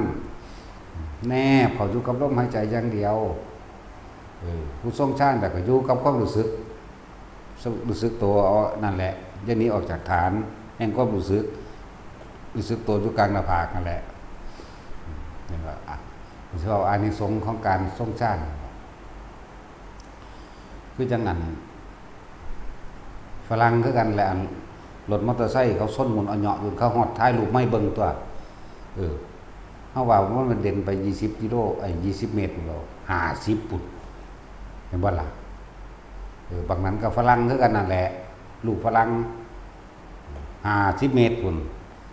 แนบเข้าอยู่กับลมหายใจอย่างเดียว เออ ผู้ทรงฌานแต่ก็อยู่กับความรู้สึก รู้สึกตัวเอานั่นแหละ อย่าหนีออกจากฐานแห่งความรู้สึก รู้สึกตัวอยู่กลางหน้าผากนั่นแหละ นี่ก็อ่ะ สิเอาอานิสงส์ของการทรงฌาน คือจังอัน ฝรั่งคือกันแหละ อันรถมอเตอร์ไซค์เขาชนหมุนเอาเหยาะอยู่ เขาฮอดถ่ายรูปมาให้เบิ่งตัว เออ เฮาว่ามันเด่นไปยี่สิบกิโล ไอ้ ยี่สิบเมตรพุ้นแล้ว ห้าสิบพุ้น เห็นบ่ล่ะ เออ บางนั้นก็ฝรั่งคือกันนั่นแหละ ลูกฝรั่ง ห้าสิบเมตรพุ้น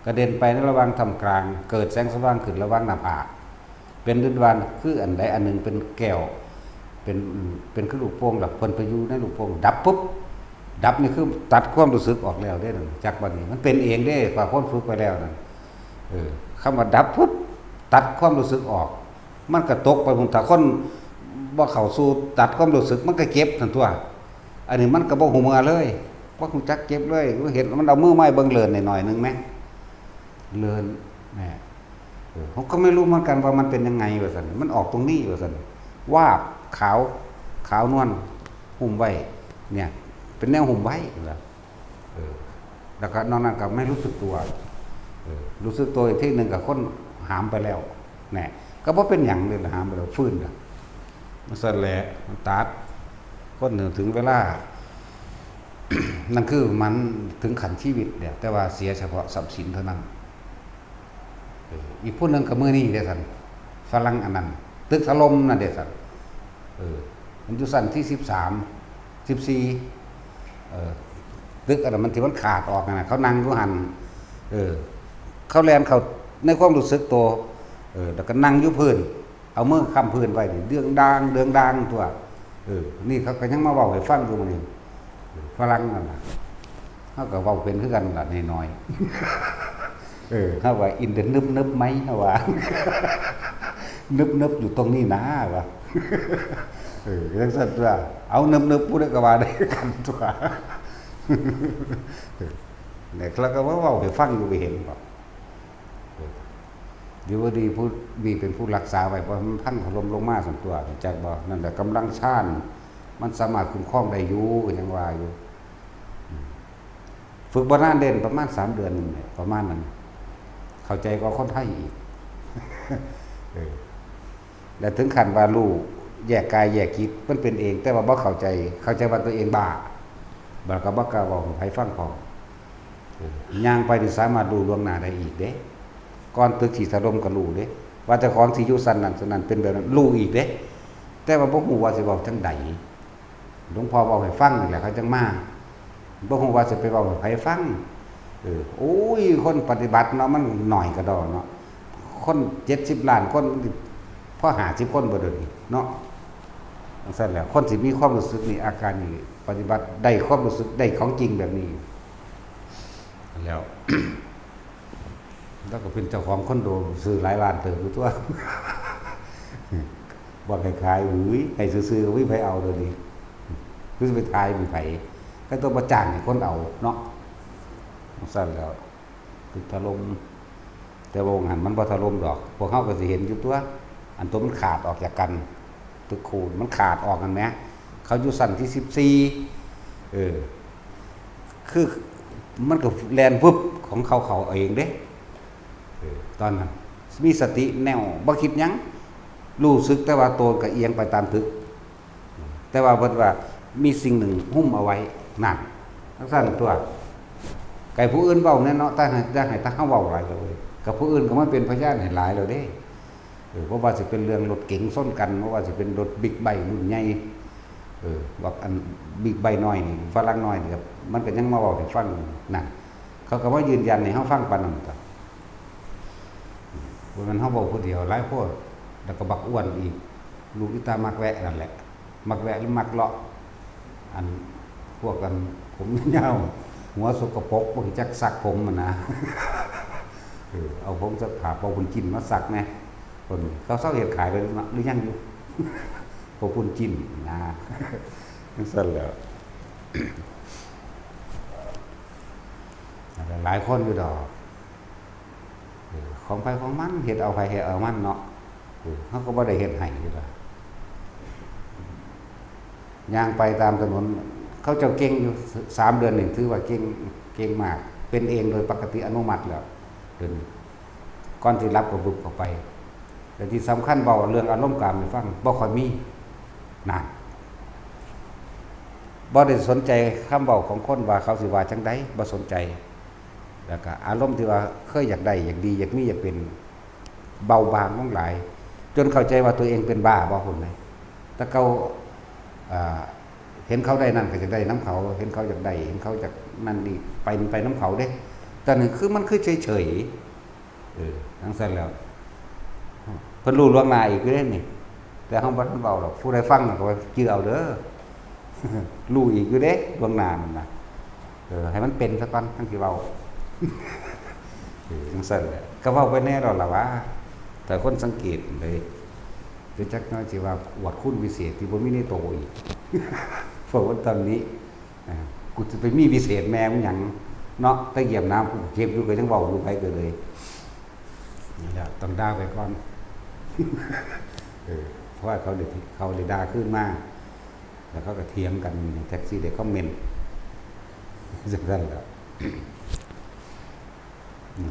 กระเด็นไปในระหว่างท่ามกลาง เกิดแสงสว่างขึ้นระหว่างหน้าผาก เป็นดุจวานคืออันใดอันหนึ่งเป็นแก้ว เป็น เป็นคือลูกโป่ง แล้วเพิ่นไปอยู่ในลูกโป่ง ดับปุ๊บ ดับนี่คือตัดความรู้สึกออกแล้วเด้นั่น จักบัดนี้ มันเป็นเองเด้ กว่าคนฝึกไปแล้วนั่น เออ คำว่าดับปุ๊บ ตัดความรู้สึกออก มันก็ตกไปพุ้น ถ้าคนบ่เข้าสู่ตัดความรู้สึก มันก็เจ็บนั่นตัว อันนี้มันก็บ่ฮู้เมื่อเลย บ่ฮู้จักเจ็บเลย เห็นมันเอามือมาให้เบิ่งเลินหน่อยๆหนึ่งแหม เลิน แหม เออ ผมก็ไม่รู้เหมือนกันว่ามันเป็นยังไงว่าซั่น มันออกตรงนี้ว่าซั่น วาบขาว ขาวนวลหุ้มไว้ เนี่ย เป็นแนวหุ้มไว้ว่า เออ แล้วก็นอกนั้นก็ไม่รู้สึกตัว เออ รู้สึกตัวอีกทีหนึ่งก็คนหามไปแล้ว แหน่ ก็บ่เป็นหยังเลยล่ะ หามไปแล้ว ฟื้นล่ะ มันซั่นแหละ มันตัด คนหนึ่งถึงเวลา นั่นคือมันถึงขั้นชีวิตเนี่ย แต่ว่าเสียเฉพาะทรัพย์สินเท่านั้น เออ อีกผู้หนึ่งก็มื้อนี้เด้ซั่น ฝรั่งอันนั้น ตึกถล่มนั่นเด้ซั่น เออ มันอยู่ชั้นที่สิบสาม สิบสี่ เออ ตึกอันนั้นมันที่มันขาดออกนั่นน่ะ เขานั่งอยู่หั่น เออ เขาแล่นเข้าในความรู้สึกตัว เออ แล้วก็นั่งอยู่พื้น เอามือค้ำพื้นไว้นี่ เดืองดาง เดืองดางตัว เออ นี่เขาก็ยังมาเว้าให้ฟังอยู่มื้อนี้ ฝรั่งนั่นน่ะ เฮาก็เว้าเป็นคือกันล่ะน้อยๆ เออ เฮาว่า in the นึบๆไหม เฮาว่า นึบๆอยู่ตรงนี้นะ ว่า เออ จังซั่นตัว เอานึบๆ ผู้ใดก็ว่าได้กันตัว เนี่ย แล้วก็มาเว้าให้ฟังอยู่ ไปเห็นบ่ เออ ดีบ่ดีผู้นี่เป็นผู้รักษาไว้ เพราะมันพังถล่มลงมาซั่นตัว รู้จักบ่ นั่นแหละกำลังฌาน มันสามารถคุ้มครองได้อยู่ ก็ยังว่าอยู่ อืม ฝึกบ่นานเด้ ประมาณสามเดือนหนึ่งเนี่ย ประมาณนั้น เข้าใจกว่าคนไทยอีก เออ และถึงขั้นว่ารู้แยกกายแยกจิต มันเป็นเอง แต่ว่าบ่เข้าใจ เข้าใจว่าตัวเองบ้า บัดก็บ่กล้าเว้าให้ไผฟังพร้อม เออ ย่างไปนี่สามารถรู้ล่วงหน้าได้อีกเด้ ก่อนตึกสิถล่มก็รู้เด้ ว่าเจ้าของสิอยู่ชั้นนั้นชั้นนั้น เป็นแบบนั้น รู้อีกเด้ แต่ว่าบ่ฮู้ว่าสิเว้าจั่งใด หลวงพ่อเว้าให้ฟังนี่แหละ เขาจั่งมา บ่ฮู้ว่าสิไปเว้าให้ไผฟัง เออ โอ้ย คนปฏิบัติเนาะ มันน้อยกะด้อเนาะ คนเจ็ดสิบล้านคน พอห้าสิบคนบ่เดี๋ยวนี้เนาะ จั่งซั่นแหละ คนสิมีความรู้สึกนี่ อาการนี่ ปฏิบัติได้ความรู้สึกได้ของจริงแบบนี้ แล้ว แล้วก็เป็นเจ้าของคอนโด ซื้อหลายล้านเติบอยู่ตัว บ่ให้ขาย อุ้ย ให้ซื่อๆ ก็บ่มีไผเอาเดี๋ยวนี้ คือสิไปขายมีไผ ใครตัวบ่จ้างให้คนเอาเนาะ จั่งซั่นแล้ว ตึกถล่ม แต่ว่าหั่นมันบ่ถล่มดอก พวกเฮาก็สิเห็นอยู่ตัว อันตัวมันขาดออกจากกัน ตึกคูณมันขาดออกหั่นแหม เขาอยู่ชั้นที่สิบสี่ เออ คือมันก็แล่นวึบของเขา เขาเองเด้ เออ ตอนนั้นมีสติแน่ว บ่คิดหยัง รู้สึกแต่ว่าตัวก็เอียงไปตามตึก แต่ว่าเพิ่นว่ามีสิ่งหนึ่งหุ้มเอาไว้ นั่น จั่งซั่นตัว ไก่ผู้อื่นเว้าแน่เนาะ แต่ให้ แต่ให้ แต่เฮาเว้าหลายแล้วเว้ย กับผู้อื่นก็มาเป็นพยานให้หลายแล้วเด้ เออ เพราะว่าสิเป็นเรื่องรถเก๋งชนกัน เพราะว่าสิเป็นรถบิ๊กไบค์รุ่นใหญ่ เออ บักอันบิ๊กไบค์น้อยนี่ ฝรั่งน้อยนี่ครับ มันก็ยังมาเว้าให้ฟังอยู่ นั่น เขาก็มายืนยันให้เฮาฟังปานนั้นตัว ว่ามันเฮาเว้าผู้เดียวหลายโพด แล้วก็บักอ้วนอีก ลูกอีตามักแวะนั่นแหละ มักแวะหรือมักเลาะ อันพวกกันผมยาว หัวสกปรก บ่รู้จักซักผมหั่นนะ เออ เอาผงซักผ้าเป่าบุญจินมาซักแหน่ คนเขาเซาเฮ็ดขายไปแล้วเนาะ หรือยังอยู่ เป่าบุญจินนะ จั่งซั่นแหล้ว หลายคนอยู่ดอก เออ ของไผของมัน เฮ็ดเอาไผเฮ็ดเอามันเนาะ เออ เขาก็บ่ได้เฮ็ดให้อยู่ล่ะ ย่างไปตามถนน เขาเจ้าเก่งอยู่ สามเดือนนี่ถือว่าเก่ง เก่งมาก เป็นเองโดยปกติ อนุมัติแล้ว เดี๋ยวนี้ ก่อนสิหลับก็บึบเข้าไป แต่ที่สำคัญเว้าเรื่องอารมณ์กามให้ฟัง บ่ค่อยมี นั่น บ่ได้สนใจคำเว้าของคนว่าเขาสิว่าจั่งใด บ่สนใจ แล้วก็อารมณ์ที่ว่าเคยอยากได้ อยากดี อยากมี อยากเป็น เบาบางลงหลาย จนเข้าใจว่าตัวเองเป็นบ้าบ่ คนไหน แต่เก่า อ่า เห็นเขาได้นั่นก็อยากได้นำเขา เห็นเขาอยากได้ เห็นเขาอยากนั่นนี่ ไป ไปนำเขาเด้ แต่นี่คือมันคือเฉยๆ เออ จั่งซั้นแล้ว เพิ่นรู้ล่วงหน้าอีกอยู่เด้นี่ แต่เฮาบ่ทันเว้าดอก ผู้ใดฟังน่ะก็ว่าจื่อเอาเด้อ รู้อีกอยู่เด้ล่วงหน้านั่นน่ะ เออ ให้มันเป็นซะก่อน จั่งสิเว้า เออ จั่งซั้นแหละ ก็เว้าไปแน่ดอกล่ะว่า แต่คนสังเกตเลย คือจักน้อยสิว่าอวดคุณวิเศษที่บ่มีในโตอีก เพราะว่าตอนนี้ อ่า กูจะไปมีวิเศษแม่มึงหยังเนาะ แต่เหยียบน้ำกูเก็บอยู่ ก็ยังเว้าอยู่ ไปก็เลย นี่แหละ ต้องด่าไปก่อน เออ เพราะว่าเขาได้ เขาได้ด่าคืนมา แล้วเขาก็เถียงกันในแท็กซี่ ได้คอมเมนต์ จั่งซั้นแหละ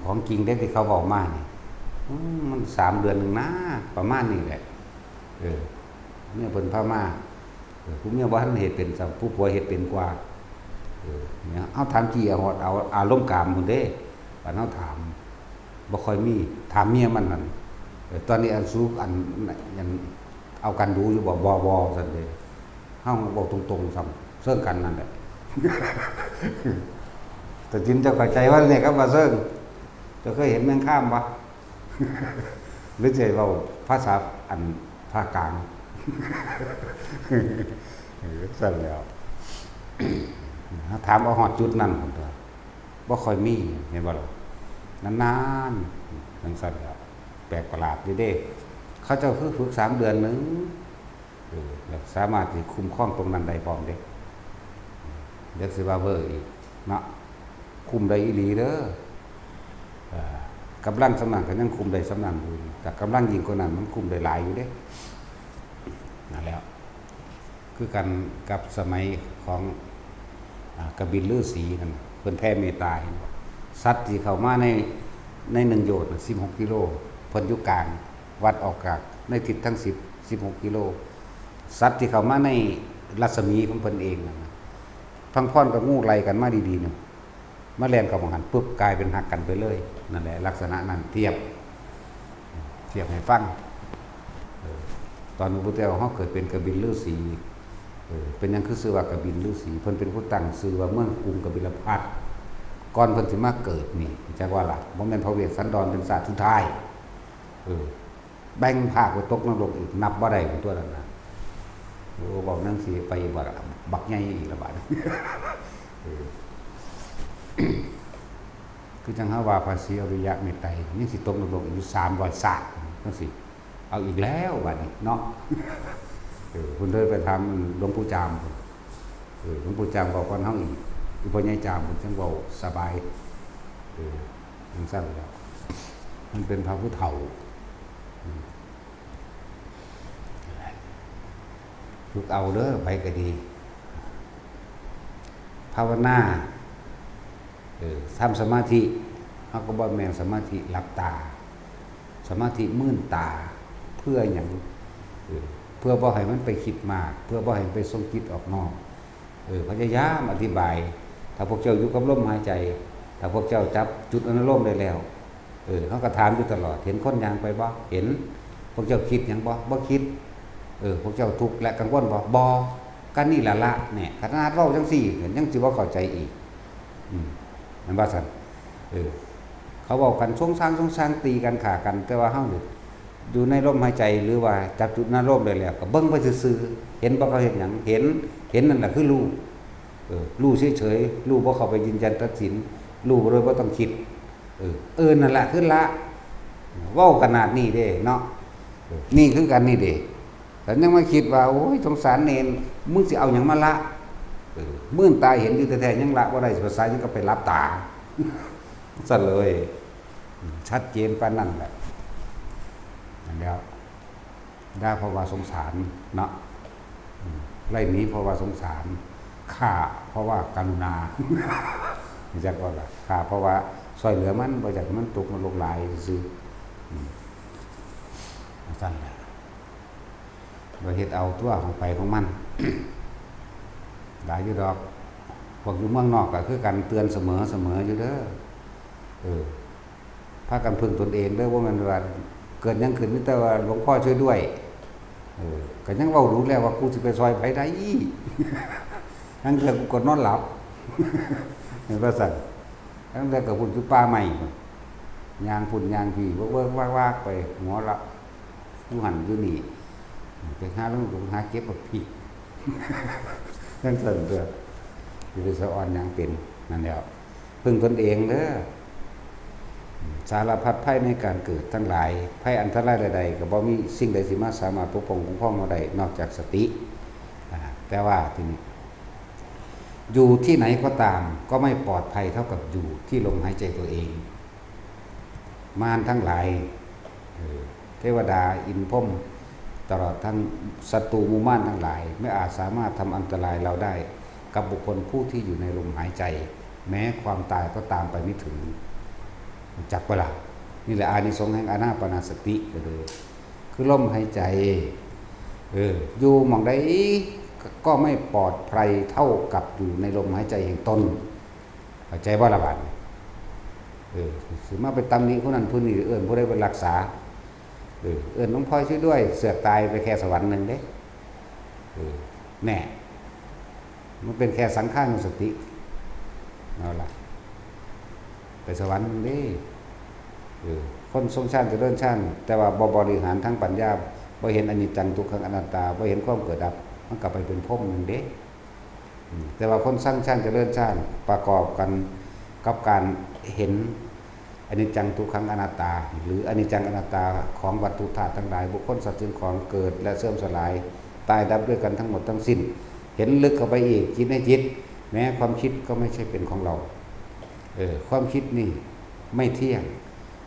ของจริงเด้ที่เขาเว้ามานี่ อืม มันสามเดือนหนึ่งนะ ประมาณนี้แหละ เออ เมียเพิ่นพามา เออ ผู้เมียบ่ทันเฮ็ดเป็นซ้ำ ผู้ผัวเฮ็ดเป็นกว่า เออ เนี่ย เอาถามจี้เอาฮอด เอาอารมณ์กามพุ้นเด้ ปานเฮาถาม บ่ค่อยมี ถามเมียมันนั่น เออ ตอนนี้อันสูอัน อัน เอากันดูอยู่บ่ บ่ บ่ ซั่นเด้ เฮาเว้าตรงๆ ซ้ำ เซิงกันนั่นแหละ แต่จินเจ้าเข้าใจว่าเนี่ย คำว่าเซิง เจ้าเคยเห็นแมงคามบ่ หรือจะเว้าภาษาอันภาคกลาง เออ ซั่นแล้ว ถามเอาฮอดจุดนั้นพุ้นตั๊ว บ่ค่อยมี เห็นบ่ล่ะ นานๆ จั่งซั้นแล้ว แปลกประหลาดอยู่เด้ เขาเจ้าคือฝึกสามเดือนหนึ่ง เออ แล้วสามารถที่คุ้มครองตรงนั้นได้พร้อมเด้ เดี๋ยวสิว่าเวอร์อีกเนาะ คุ้มได้อีหลีเด้อ เอ่อ กำลังส่ำนั้นก็ยังคุ้มได้ส่ำนั้นอยู่ แต่กำลังยิ่งกว่านั้นมันคุ้มได้หลายอยู่เด้ นั่นแหล้ว คือกันกับสมัยของ อ่า กบิลฤๅษีนั่นน่ะ เพิ่นแผ่เมตตา เห็นบ่ สัตว์ที่เข้ามาใน ในหนึ่งโยชน์น่ะ สิบหกกิโล เพิ่นอยู่กลาง วัดออกจากในทิศทั้งสิบ สิบหกกิโล สัตว์ที่เข้ามาในรัศมีของเพิ่นเองนั่นน่ะ พังพรกับงูไล่กันมาดีๆ เนี่ย มาแล่นเข้าหม่องหั้นปุ๊บ กลายเป็นหักกันไปเลย นั่นแหละ ลักษณะนั้น เทียบ เทียบให้ฟัง เออ ตอนพระพุทธเจ้าเฮาเกิดเป็นกบิลฤๅษี เออ เป็นหยังคือชื่อว่ากบิลฤๅษี เพิ่นเป็นผู้ตั้งชื่อว่าเมืองกรุงกบิลพัสดุ์ ก่อนเพิ่นสิมาเกิดนี่ จักว่าล่ะ บ่แม่นพระเวสสันดรเป็นชาติสุดท้าย เออ แบ่งภาคไปตกนรกอีก นับบ่ได้พุ้นตั๊วนั่นน่ะ โอ้ เว้าจั่งซี้ไปบ่ล่ะ บักใหญ่อีกละบาด เออ คือจั่งเฮาว่าพระศรีอริยะเมตไตรยังสิตกนรกอีกอยู่สามร้อยชาติจั่งซี้ เอาอีกแล้วบาดนี้เนาะ เออ เพิ่นเลยไปถามหลวงปู่จามพุ้น เออ หลวงปู่จามเว้าก่อนเฮาอีก คือพ่อใหญ่จามพุ้นจั่งเว้าสบาย เออ จั่งซั้นแล้ว มันเป็นพระผู้เฒ่า อืม ฝึกเอาเด้อ ไผก็ดี ภาวนา เออ ทำสมาธิ เฮาก็บ่แม่นสมาธิหลับตา สมาธิมืนตา เพื่อหยัง เออ เพื่อบ่ให้มันไปคิดมาก เพื่อบ่ให้มันไปส่งจิตออกนอก เออ พยายามอธิบาย ถ้าพวกเจ้าอยู่กับลมหายใจ ถ้าพวกเจ้าจับจุดอนุโลมได้แล้ว เออ เฮาก็ถามอยู่ตลอด เห็นคนย่างไปบ่ เห็น พวกเจ้าคิดหยังบ่ บ่คิด เออ พวกเจ้าทุกข์และกังวลบ่ บ่ ก็นี่ล่ะละ เนี่ย ขนาดเว้าจั่งซี้ ยังสิบ่เข้าใจอีก อืม แม่นบ่ซั่น เออ เขาเว้ากันซงซางซงซาง ตีกันฆ่ากัน แต่ว่าเฮานี่ อยู่ในลมหายใจ หรือว่าจับจุดอารมณ์ได้แล้ว ก็เบิ่งไปซื่อๆ เห็นบ่เขาเฮ็ดหยัง เห็น เห็นนั่นแหละคือรู้ เออ รู้เฉยๆ รู้บ่เข้าไปยืนยันตัดสิน รู้โดยบ่ต้องคิด เออ เออ นั่นแหละคือละ เว้าขนาดนี้เด้เนาะ เออ นี่คือกันนี่เด้ แต่ยังมาคิดว่า โอ้ย สงสารเณร มึงสิเอาหยังมาละ เออ มืนตาเห็นอยู่แท้ๆ ยังละบ่ได้ ภาษาหยังก็ไปหลับตา ซั่นเลย ชัดเจนปานนั้นแหละ นั่นแล้ว ด่าเพราะว่าสงสารเนาะ อืม ไล่หนีเพราะว่าสงสาร ฆ่าเพราะว่ากรุณา รู้จักบ่ล่ะ ฆ่าเพราะว่าซ่อยเหลือมัน บ่อยากให้มันทุกข์มันโลกหลายซื่อๆ อืม จั่งซั่นแหละ บ่เฮ็ดเอาตัวของไผของมัน หลายอยู่ดอก พวกอยู่เมืองนอกก็คือกัน เตือนเสมอๆ อยู่เด้อ เออ พากันพึ่งตนเองเด้อ บ่แม่นว่าเกิดหยังขึ้นมีแต่ว่าหลวงพ่อช่วยด้วย เออ ก็ยังเว้าดูแล้วว่ากูสิไปซ่อยไผได้ ลางเทื่อกูก็นอนหลับ เห็นว่าซั่น ลางเทื่อก็พุ้นอยู่ป่าไม้พุ้น ย่างพุ้นย่างพี้ เวิกๆ วากๆ ไป หัวเราะ อยู่หั่นอยู่นี่ ไปหาลงหาเก็บบักพริก จั่งซั่นตั๊ว สิไปสะออนหยังเป็น นั่นแหล้ว พึ่งตนเองเด้อ สารพัดภัยในการเกิดทั้งหลาย ภัยอันตรายใดๆ ก็บ่มีสิ่งใดสิมาสามารถปกป้องคุ้มครองเราได้ นอกจากสติ อ่า แต่ว่าทีนี้ อยู่ที่ไหนก็ตาม ก็ไม่ปลอดภัยเท่ากับอยู่ที่ลมหายใจตัวเอง มารทั้งหลาย เออ เทวดา อินทร์พรหม ตลอดทั้งศัตรูหมู่มารทั้งหลาย ไม่อาจสามารถทำอันตรายเราได้ กับบุคคลผู้ที่อยู่ในลมหายใจ แม้ความตายก็ตามไปไม่ถึง รู้จักบ่ล่ะ นี่แหละอานิสงส์แห่งอานาปานสติ ก็เลย คือลมหายใจ เออ อยู่หม่องใดก็ไม่ปลอดภัยเท่ากับอยู่ในลมหายใจแห่งตน เข้าใจบ่ล่ะบาดนี้ เออ สิมาไปตำหนิผู้นั้นผู้นี้ เอิ้นผู้ใดไปรักษา เออ เอิ้นหลวงพ่อช่วยด้วย เสือกตายไปแค่สวรรค์หนึ่งเด้ เออ แน่ มันเป็นแค่สังขานุสติ เอาล่ะ ไปสวรรค์หนึ่งเด้ เออ คนทรงฌานเจริญฌาน แต่ว่าบ่บริหารทางปัญญา บ่เห็นอนิจจังทุกขังอนัตตา บ่เห็นความเกิดดับ มันก็ไปเป็นพรหมหนึ่งเด้ อืม แต่ว่าคนสร้างฌานเจริญฌานประกอบกันกับการเห็นอนิจจังทุกขังอนัตตา หรืออนิจจังอนัตตาของวัตถุธาตุทั้งหลาย บุคคลสัตว์สิ่งของเกิดและเสื่อมสลาย ตายดับด้วยกันทั้งหมดทั้งสิ้น เห็นลึกเข้าไปอีก จิตในจิต แม้ความคิดก็ไม่ใช่เป็นของเรา เออ ความคิดนี่ไม่เที่ยง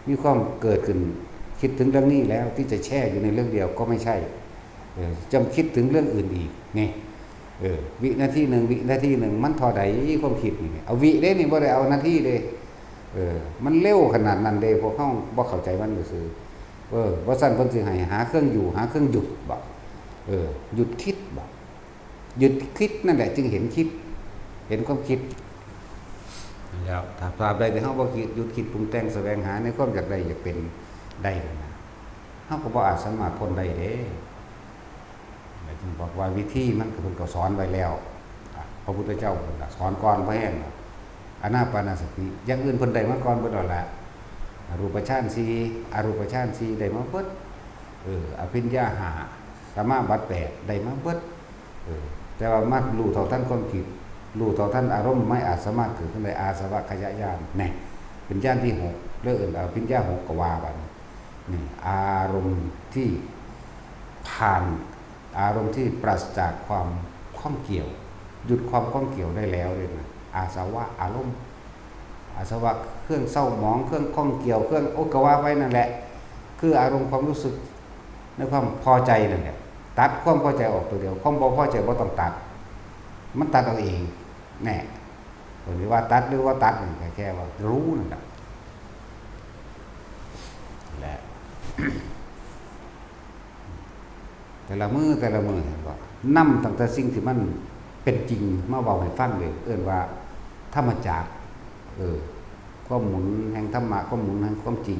มีความเกิดขึ้น คิดถึงเรื่องนี้แล้วที่จะแช่อยู่ในเรื่องเดียวก็ไม่ใช่ เออ จำคิดถึงเรื่องอื่นอีก นี่ เออ วินาทีหนึ่ง วินาทีหนึ่ง มันเท่าใดความคิดนี่ เอาวิเด้นี่ บ่ได้เอานาทีเด้ เออ มันเร็วขนาดนั้นเด้ พวกเฮาบ่เข้าใจมันซื่อๆ เออ ว่าซั่นเพิ่นสิให้หาเครื่องอยู่ หาเครื่องหยุดบ่ เออ หยุดคิดบ่ หยุดคิดนั่นแหละจึงเห็นคิด เห็นความคิด แล้วถ้าตราบใดที่เฮาบ่คิด หยุดคิดปรุงแต่งแสวงหาในความอยากได้อยากเป็นได้นั่นนะ เฮาก็บ่อาจสามารถพ้นได้เด้ แล้วจึงบอกว่าวิธีมันก็เพิ่นก็สอนไว้แล้ว อ่ะ พระพุทธเจ้าเพิ่นก็สอนก่อนพอแห้งแล้ว อานาปานสติ อย่างอื่นเพิ่นได้มาก่อนเบิดแล้วแหละ รูปฌานสี่ อรูปฌานสี่ได้มาเบิด เออ อภิญญาห้า สมาบัติแปดได้มาเบิด เออ แต่ว่ามารู้เท่าทันความคิด รู้เท่าทันอารมณ์ ไม่อาจสามารถเกิดขึ้นได้ อาสวัคคยญาณ แน่ เป็นญาณที่หก เรื่องอื่นอภิญญาหกก็ว่าไป นี่ อารมณ์ที่ผ่าน อารมณ์ที่ปราศจากความข้องเกี่ยว หยุดความข้องเกี่ยวได้แล้วเลยนะ อาสวะอารมณ์ อาสวะเครื่องเศร้าหมอง เครื่องข้องเกี่ยว เครื่อง โอ้ ก็ว่าไปนั่นแหละ คืออารมณ์ความรู้สึกในความพอใจนั่นแหละ ตัดความพอใจออกตัวเดียว ความบ่พอใจบ่ต้องตัด มันตัดเอาเอง แน่ คนที่ว่าตัดหรือว่าตัดนี่ก็แค่ว่ารู้นั่นแหละ และ แต่ละมื้อแต่ละมื้อเห็นบ่ นำตั้งแต่สิ่งที่มันเป็นจริงมาเว้าให้ฟังเลย เอิ้นว่าธรรมจักร เออ ความหมุนแห่งธรรมะ ความหมุนแห่งความจริง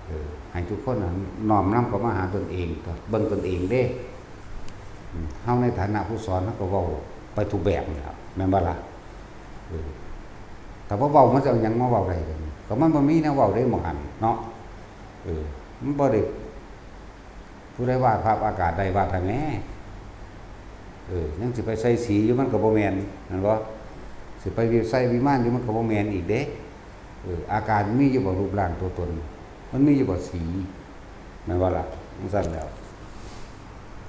เออ ให้ทุกคนน่ะน้อมนำเข้ามาหาตนเอง เบิ่งตนเองเด้ อืม เฮาในฐานะผู้สอน เฮาก็เว้าไปทุกแบบนี่ล่ะ แม่นบ่ล่ะ เออ ถ้าบ่เว้ามันจะเอาหยังมาเว้าได้ ก็มันบ่มีแนวเว้าเด้ หม่องหั่นเนาะ เออ มันบ่ได้ ผู้ใดวาดภาพอากาศได้วาดให้แหน่ เออ ยังสิไปใส่สีอยู่มันก็บ่แม่น แม่นบ่ สิไปวิใส่วิมานอยู่มันก็บ่แม่นอีกเด้ เออ อากาศมีอยู่บ่รูปร่างตัวตน มันมีอยู่บ่สี แม่นบ่ล่ะ จั่งซั้นแล้ว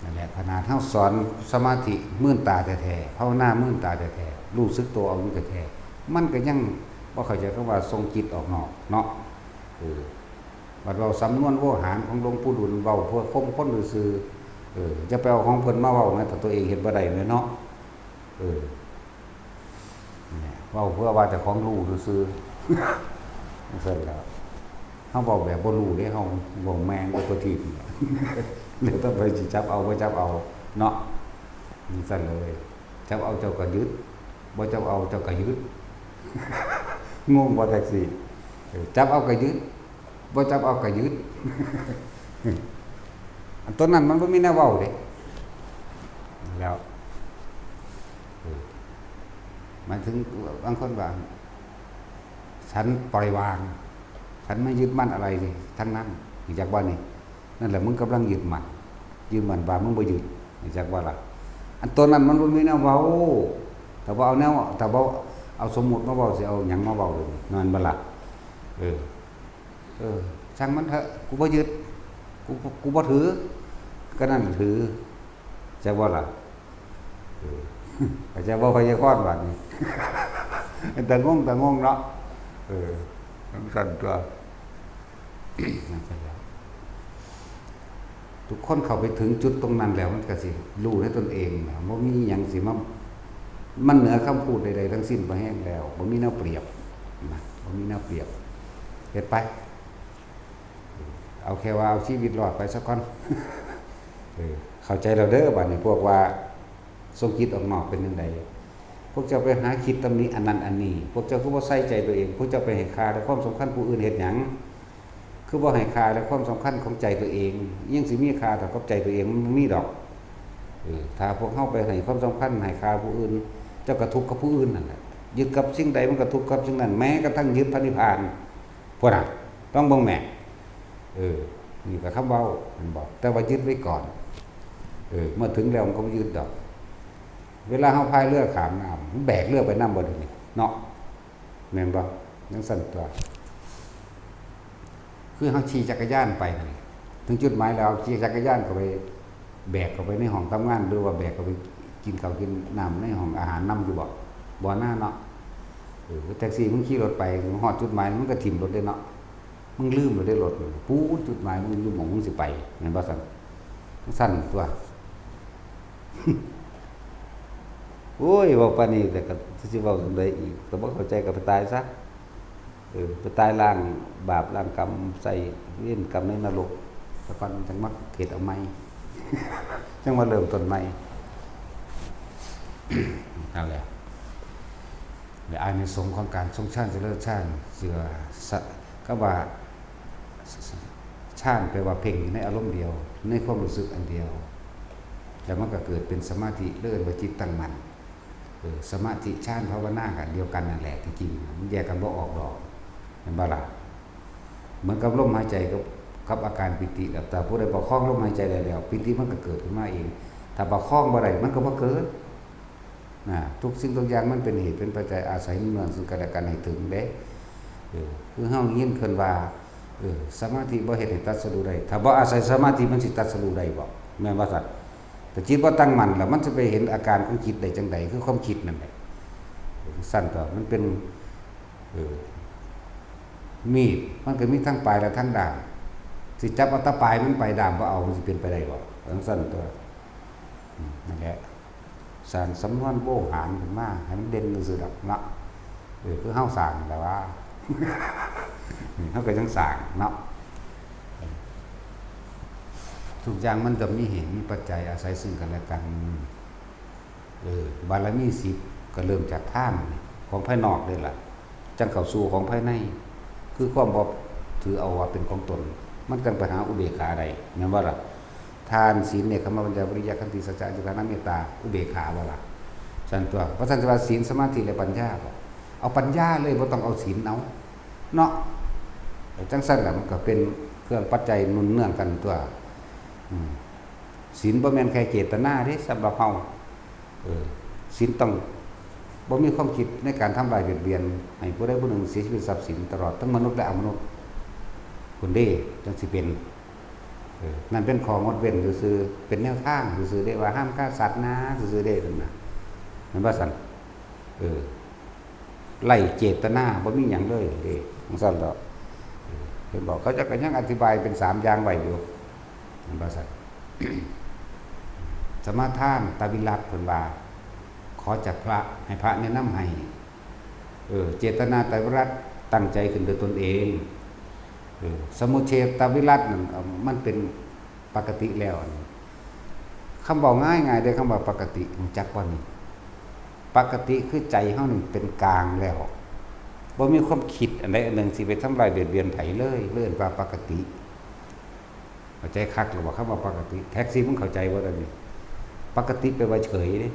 นั่นแหละ ขนาดเฮาสอนสมาธิมื่นตาแท้ๆ ภาวนามื่นตาแท้ๆ รู้สึกตัวเอาอยู่แท้ๆ มันก็ยังบ่เข้าใจคำว่าส่งจิตออกนอกเนาะ เออ บัดเว้าสำนวนโวหารของหลวงปู่ดูล เว้าเพื่อข่มคนซื่อๆ เออ อย่าไปเอาของเพิ่นมาเว้าแม้แต่ตัวเองเฮ็ดบ่ได้แม่นเนาะ เออ เนี่ย เว้าเพื่อว่าเจ้าของรู้ซื่อๆ จั่งซั่นแหล้ว เฮาเว้าแบบบ่รู้เด้ เฮาเว้าแม่งไปทั่วทีป แล้วแต่ไปสิจับเอาบ่จับเอาเนาะ จั่งซั่นเลย จับเอาเจ้าก็ยึด บ่จับเอาเจ้าก็ยึด งงบ่แท็กซี่ เออ จับเอาก็ยึด บ่จับเอาก็ยึด อันต้นนั้นมันบ่มีแนวเว้าเด้ แล้ว เออ หมายถึงบางคนว่า ฉันปล่อยวาง ฉันไม่ยึดมั่นอะไรทั้งนั้น รู้จักบ่นี่ นั่นแหละมึงกำลังยึดมั่น ยึดมั่นว่ามึงบ่ยึด รู้จักบ่ล่ะ อันต้นนั้นมันบ่มีแนวเว้า ถ้าบ่เอาแนว ถ้าบ่เอาสมมุติมาเว้า สิเอาหยังมาเว้าเลย นั่นบ่ล่ะ เออ เออ ช่างมันเถอะ กูบ่ยึด กู กูบ่ถือ ก็นั่นถือ จักบ่ล่ะ เออ เข้าใจบ่ ไวยากรณ์บาดนี้ แต่งง แต่งงเนาะ เออ จั่งซั่นตัว นั่นก็แล้ว ทุกคนเข้าไปถึงจุดตรงนั้นแล้ว มันก็สิรู้ในตนเองนะ บ่มีหยังสิมา มันเหนือคำพูดใดๆทั้งสิ้น บ่แฮงแล้ว บ่มีแนวเปรียบนะ บ่มีแนวเปรียบ เฮ็ดไป เอาแค่ว่าเอาชีวิตรอดไปซะก่อน เออ เข้าใจแล้วเด้อ บัดนี้พวกว่าส่งจิตออกนอกเป็นจั่งใด พวกเจ้าไปหาคิดตำหนิอันนั้นอันนี้ พวกเจ้าคือบ่ใส่ใจตัวเอง พวกเจ้าไปให้ค่าและความสำคัญผู้อื่นเฮ็ดหยัง คือบ่ให้ค่าและความสำคัญของใจตัวเอง ยังสิมีค่าเท่ากับใจตัวเอง มันบ่มีดอก เออ ถ้าพวกเฮาไปให้ความสำคัญให้ค่าผู้อื่น เจ้าก็ทุกข์กับผู้อื่นนั่นแหละ ยึดกับสิ่งใดมันก็ทุกข์กับสิ่งนั้น แม้กระทั่งยึดพระนิพพาน พุ้นน่ะ ต้องเบิ่งแหม เออ นี่ก็คำเว้า แม่นบ่ แต่ว่ายึดไว้ก่อน เออ เมื่อถึงแล้วมันก็บ่ยึดดอก เวลาเฮาพายเรือข้ามน้ำ มันแบกเรือไปนำบ่เดี๋ยวนี้ เนาะ แม่นบ่ จั่งซั่นตัว คือเฮาขี่จักรยานไปนั่นแหละ ถึงจุดหมายแล้ว เอาขี่จักรยานเข้าไป แบกเข้าไปในห้องทำงาน หรือว่าแบกเข้าไปกินข้าวกินน้ำในห้องอาหารนำอยู่บ่ บ่น่าเนาะ เออ แท็กซี่มึงขี่รถไป มึงฮอดจุดหมาย มึงก็ถิ่มรถเด้เนาะ มึงลืมแล้วเด้รถ ปู๊ด จุดหมายมึงอยู่หม่องมึงสิไป แม่นบ่ซั่น ซั่นตัว โอ้ย เว้าปานนี้แต่ก็สิเว้าจั่งใดอีก ก็บ่เข้าใจก็ไปตายซะ เออ ไปตายล้างบาปล้างกรรม ใส่เวรกรรมในนรก แล้วก่อนจั่งมาเฮ็ดเอาใหม่ จั่งมาเริ่มต้นใหม่ นั่นแหละ และอานิสงส์ของการทรงฌานเจริญฌาน เชื่อสะ คำว่า ฌานแปลว่าเพ่งอยู่ในอารมณ์เดียว ในความรู้สึกอันเดียว แล้วมันก็เกิดเป็นสมาธิ เรียกว่าจิตตั้งมั่น เออ สมาธิฌานภาวนาก็อันเดียวกันนั่นแหละ ที่จริงมันแยกกันบ่ออกดอก แม่นบ่ล่ะ เหมือนกับลมหายใจกับ กับอาการปีติ แต่ผู้ใดประคองลมหายใจได้แล้ว ปีติมันก็เกิดขึ้นมาเอง ถ้าประคองบ่ได้มันก็บ่เกิด นะ ทุกสิ่งทุกอย่างมันเป็นเหตุเป็นปัจจัย อาศัยเนื่องซึ่งกันและกันให้ถึงเด้ เออ คือเฮายินเพิ่นว่า เออ สมาธิบ่เฮ็ดให้ตรัสรู้ได้ ถ้าบ่อาศัยสมาธิมันสิตรัสรู้ได้บ่ แม่นบ่ซั่น แต่จิตบ่ตั้งมั่นแล้วมันจะไปเห็นอาการของจิตได้จั่งใด คือความคิดนั่นแหละ ซั่นตัว มันเป็น เออ มีด มันก็มีทั้งปลายและทั้งด้าม สิจับเอาแต่ปลายมันไป ด้ามบ่เอา มันสิเป็นไปได้บ่ จั่งซั่นตัว อืม นั่นแหละ สร้างสำนวนโวหารขึ้นมาให้มันเด่นซื่อๆดอกเนาะ เออ คือเฮาสร้างแหละว่า เฮาก็จั่งสร้างเนาะ ทุกอย่างมันจะมีเหตุมีปัจจัยอาศัยซึ่งกันและกัน เออ บารมีสิบก็เริ่มจากทานของภายนอกเลยล่ะ จั่งเข้าสู่ของภายใน คือความบ่ถือเอาว่าเป็นของตน มันจั่งไปหาอุเบกขาได้ แม่นบ่ล่ะ ทาน ศีล เนกขัมมะ ปัญญา วิริยะ ขันติ สัจจะ อธิษฐาน เมตตา อุเบกขาบ่ล่ะ ซั่นตัว เพราะฉะนั้นว่าศีล สมาธิ และปัญญาบ่ เอาปัญญาเลย บ่ต้องเอาศีลเอา เนาะ จั่งซั่นล่ะ มันก็เป็นเครื่องปัจจัยหนุนเนื่องกันตัว อืม ศีลบ่แม่นแค่เจตนาเด้ สำหรับเฮา เออ ศีลต้องบ่มีความคิดในการทำร้ายเบียดเบียน ให้ผู้ใดผู้หนึ่งเสียชีวิตทรัพย์สิน ตลอดทั้งมนุษย์และอมนุษย์ พุ้นเด้ จั่งสิเป็น เออ นั่นเป็นข้องดเว้นซื่อๆ เป็นแนวทางซื่อๆเด้ ว่าห้ามฆ่าสัตว์นะซื่อๆเด้ นั่นน่ะ แม่นบ่ซั่น เออ ไร้เจตนา บ่มีหยังเลยเด้ จั่งซั่นดอก เออ เห็นบอกเขาเจ้าก็ยังอธิบายเป็นสามอย่างไว้อยู่ เห็นบ่ซั่น สมาทานตวิรัตเพิ่นว่า ขอจากพระให้พระแนะนำให้ เออ เจตนาตวิรัต ตั้งใจขึ้นโดยตนเอง เออ สมุจเฉทตวิรัตนั่น เอ่อ มันเป็นปกติแล้ว คำเว้าง่ายๆเด้ คำว่าปกติ รู้จักบ่นี่ ปกติคือใจเฮานี่เป็นกลางแล้ว บ่มีความคิดอันใดอันหนึ่งสิไปทำลายเบียดเบียนไผเลย เรียกว่าปกติ เข้าใจคักหรือบ่ คำว่าปกติ แท็กซี่ มึงเข้าใจบ่ตอนนี้ ปกติแปลว่าเฉยเด้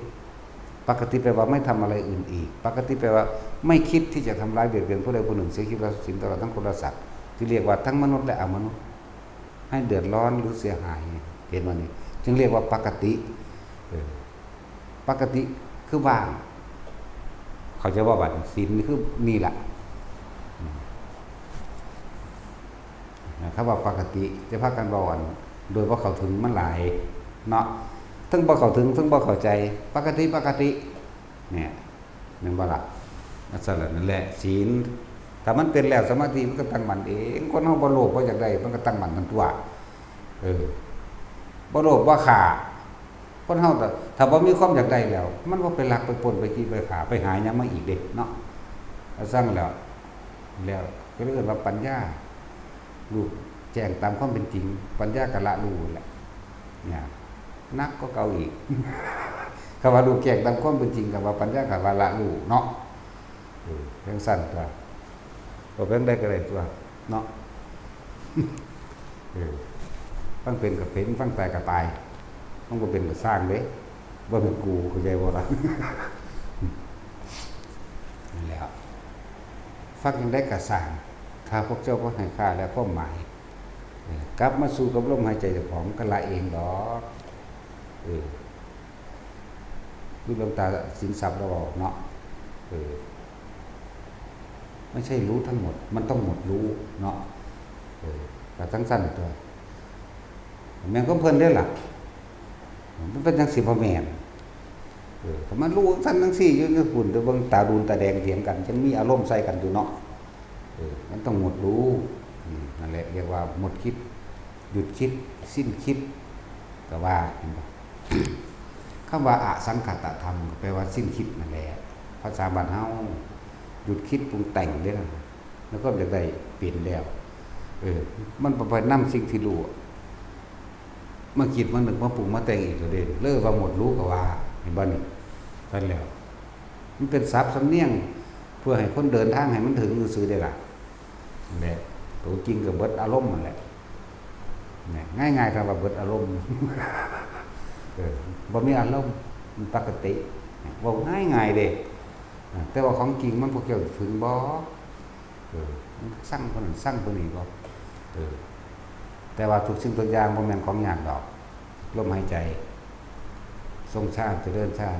ปกติแปลว่าไม่ทำอะไรอื่นอีก ปกติแปลว่าไม่คิดที่จะทำร้ายเบียดเบียนผู้ใดผู้หนึ่ง เสียชีวิต และทรัพย์สิน ตลอดทั้งคนและสัตว์ ที่เรียกว่าทั้งมนุษย์และอมนุษย์ ให้เดือดร้อนหรือเสียหาย เห็นบ่นี่ จึงเรียกว่าปกติ เออ ปกติคือว่าง เข้าใจบ่ บัดนี้ ศีลนี่คือนี่ล่ะ อืม คำว่าปกติ จะพากันเว้าอัน โดยบ่เข้าถึงมันหลายเนาะ เทิงบ่เข้าถึง เทิงบ่เข้าใจ ปกติ ปกติ เนี่ย แม่นบ่ล่ะ นั่นซั่นล่ะ นั่นแหละ ศีล ถ้ามันเป็นแล้ว สมาธิมันก็ตั้งมั่นเอง คนเฮาบ่โลภบ่อยากได้ มันก็ตั้งมั่นนั่นตั่ว เออ บ่โลภบ่ฆ่า คนเฮาถ้า ถ้าบ่มีความอยากได้แล้ว มันบ่ไปลักไปปล้นไปจี้ไปฆ่า ไปหาหยังมาอีกเด้เนาะ ว่าซั่นแล้ว แล้วก็เลยเอิ้นว่าปัญญา รู้แจ้งตามความเป็นจริง ปัญญาก็ละรู้แหละ เนี่ย หนักกว่าเก่าอีก คำว่ารู้แจ้งตามความเป็นจริง กับว่าปัญญา กับว่าละรู้เนาะ เออ จั่งซั่นตั่ว บ่เป็นใดก็ได้ตั่ว เนาะ เออ ฟังเป็นก็เป็น ฟังตายก็ตาย ฟังบ่เป็นก็ซ่างเด้ บ่แม่นกู เข้าใจบ่ล่ะ นั่นแหละ ฟังจั่งใดก็ซ่าง ถ้าพวกเจ้าบ่ให้ค่าและความหมาย เออ กลับมาสู่กับลมหายใจเจ้าของ มันก็ละเองดอก เออ คือหลวงตาสินทรัพย์เราบอกเนาะ เออ ไม่ใช่รู้ทั้งหมด มันต้องหมดรู้เนาะ เออ ก็จั่งซั่นตั่ว แม่นของเพิ่นเด้ล่ะ มันเป็นจั่งซี่บ่แม่น เออ ถ้ามันรู้จั่งซั่นจั่งซี่อยู่ในพุ่น แต่เบิ่งตาดูนตาแดงเถียงกัน จั่งมีอารมณ์ใส่กันอยู่เนาะ เออ มันต้องหมดรู้ อืม นั่นแหละ เรียกว่าหมดคิด หยุดคิด สิ้นคิด ก็ว่า เห็นบ่ คำว่าอสังขตธรรม ก็แปลว่าสิ้นคิดนั่นแหละ ภาษาบ้านเฮา หยุดคิดปรุงแต่งเด้อ แล้วก็อยากได้เปลี่ยนแล้ว เออ มันบ่ไปนำสิ่งที่รู้ มาคิดมานึกมาปรุงมาแต่งอีกก็เด้ เลยว่าหมดรู้ก็ว่า เห็นบ่นี่ ซั่นแล้ว มันเป็นศัพท์สำเนียง เพื่อให้คนเดินทางให้มันถึงซื่อๆเด้ล่ะ นั่นแหละ ตัวจริงก็เบิดอารมณ์นั่นแหละ เนี่ย ง่ายๆ คำว่าเบิดอารมณ์ เออ บ่มีอารมณ์ มันปกติ เว้าง่ายๆเด้ อ่า แต่ว่าของจริงมันพวกเจ้าถึงบ่ เออ มันสั่งคนนั้นสั่งคนนี้บ่ เออ แต่ว่าทุกสิ่งทุกอย่างบ่แม่นของยากดอก ลมหายใจ ทรงฌาน เจริญฌาน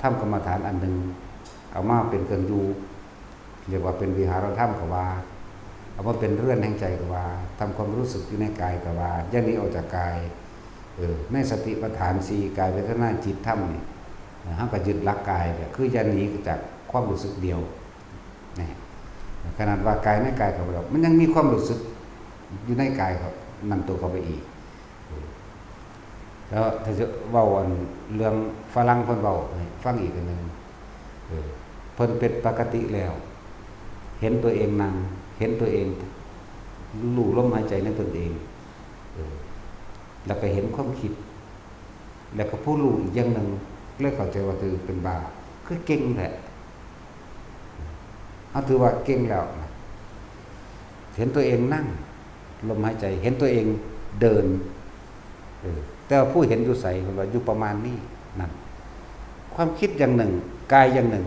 ทำกรรมฐานอันหนึ่ง เอามาเป็นเครื่องอยู่ เรียกว่าเป็นวิหารธรรมก็ว่า เอามาเป็นเรือนแห่งใจก็ว่า ทำความรู้สึกอยู่ในกายก็ว่า อย่าหนีออกจากกาย เออ ในสติปัฏฐานสี่ กาย เวทนา จิต ธรรมนี่ เฮาก็ยึดหลักกายเนี่ย คืออย่าหนีจากความรู้สึกเดียว นี่ ขนาดว่ากายในกายของเรา มันยังมีความรู้สึกอยู่ในกายเขา นั่นตัวเขาไปอีก แล้วถ้าจะเว้าอันเรื่องฝรั่งเพิ่นเว้าให้ฟังอีกอันหนึ่ง เออ เพิ่นเป็นปกติแล้ว เห็นตัวเองนั่ง เห็นตัวเอง รู้ลมหายใจในตนเอง เออ แล้วก็เห็นความคิด แล้วก็ผู้รู้อีกอย่างหนึ่ง เลยเข้าใจว่าตัวเองเป็นบ้า คือเก่งแท้ เขาถือว่าเก่งแล้วนะ เห็นตัวเองนั่ง ลมหายใจ เห็นตัวเองเดิน เออ แต่ว่าผู้เห็นอยู่ไส เพิ่นว่าอยู่ประมาณนี้ นั่น ความคิดอย่างหนึ่ง กายอย่างหนึ่ง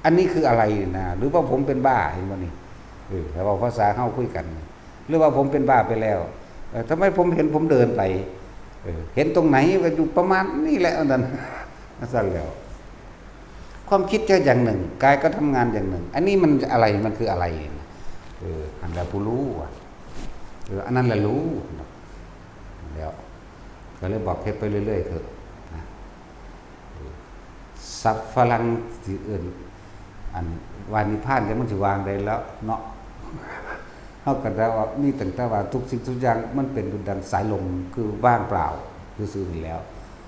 อันนี้คืออะไรนะ หรือว่าผมเป็นบ้า เห็นบ่นี่ เออ ถ้าเว้าภาษาเฮาคุยกัน หรือว่าผมเป็นบ้าไปแล้ว เออ ทำไมผมเห็นผมเดินไป เออ เห็นตรงไหน ก็อยู่ประมาณนี้แหละ อันนั้น นั่นซั่นแล้ว ความคิดก็อย่างหนึ่ง กายก็ทำงานอย่างหนึ่ง อันนี้มันอะไร มันคืออะไร เออ อันนั้นผู้รู้อะ เออ อันนั้นแหละรู้ แล้ว ก็เลยบอกเฮ็ดไปเรื่อยๆเถอะนะ เออ ศัพท์ฝรั่งสิเอิ้น อันว่านิพพาน จักมันสิว่าจั่งใดแล้วเนาะ เฮาก็ได้ว่า มีตั้งแต่ว่าทุกสิ่งทุกอย่างมันเป็นดุจดังสายลม คือว่างเปล่าซื่อๆนี่แหล้ว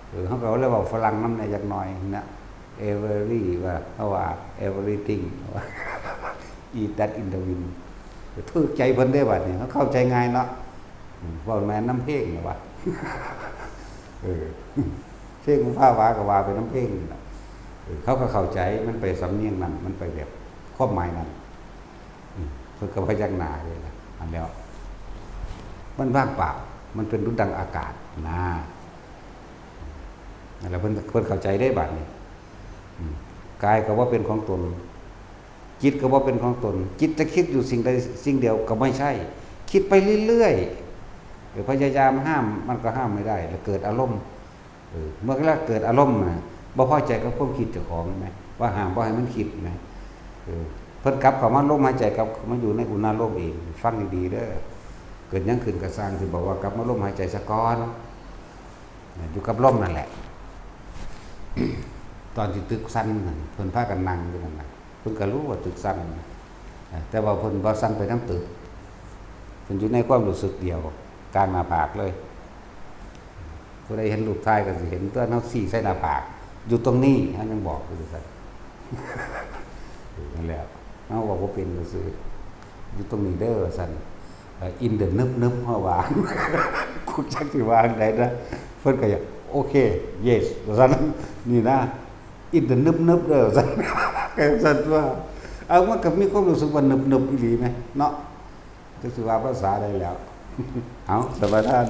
เออ เฮาก็เลยเว้าฝรั่งนำแหน่จักหน่อยนะ every ว่า เฮาว่า everything ว่า is that in the wind ถืกใจเพิ่นเด้บัดนี้ เฮาเข้าใจง่ายเนาะ อืม เว้าแม่นนำเพลงน่ะว่า เออ เพลงของภาวาก็ว่าไปนำเพลงนั่นล่ะ เออ เขาก็เข้าใจ มันไปสำเนียงนั้น มันไปแบบความหมายนั้น อืม เพิ่นก็พยักหน้าเลยล่ะ อันแล้ว มันว่างเปล่า มันเป็นดุจดังอากาศนะ นั่นแหละ เพิ่น เพิ่นเข้าใจได้บัดนี้ อืม กายก็บ่เป็นของตน จิตก็บ่เป็นของตน จิตจะคิดอยู่สิ่งใดสิ่งเดียวก็ไม่ใช่ คิดไปเรื่อยๆ เออ พยายามห้ามมันก็ห้ามไม่ได้ แล้วเกิดอารมณ์ เออ เมื่อเวลาเกิดอารมณ์นะ บ่พอใจกับความคิดเจ้าของแม่นบ่ ว่าห้ามบ่ให้มันคิดแม่นบ่ เออ เพิ่นกลับเข้ามาลมหายใจ กลับเข้ามาอยู่ในอุณาโลมเอง ฟังดีๆเด้อ เกิดหยังขึ้นก็ซ่าง สิบอกว่ากลับมาลมหายใจซะก่อน นะ อยู่กับลมนั่นแหละ ตอนที่ตึกสั่นนั่น เพิ่นพากันนั่งอยู่นั่นน่ะ เพิ่นก็รู้ว่าตึกสั่น นะ แต่ว่าเพิ่นบ่สั่นไปนำตึก เพิ่นอยู่ในความรู้สึกเดียว กลางหน้าผากเลย ผู้ใดเห็นรูปถ่ายก็สิเห็นตัว เฮาซี้ใส่หน้าผาก อยู่ตรงนี้ เฮายังบอกอยู่ซั่น นั่นแหละ เฮาเว้าบ่เป็นซื่อ อยู่ตรงนี้เด้อ ว่าซั่น เอ่อ in the นึบๆ เฮาว่า กูจักสิว่าจั่งใดนะ เพิ่นก็อยาก โอเค yes ว่าซั่น นี่นะ in the นึบๆ เด้อ ว่าซั่น ก็ซั่นตัว เอา มันก็มีความรู้สึกว่านึบๆ อีหลีแหมเนาะ จักสิว่าภาษาใดแล้ว เอา สมาทาน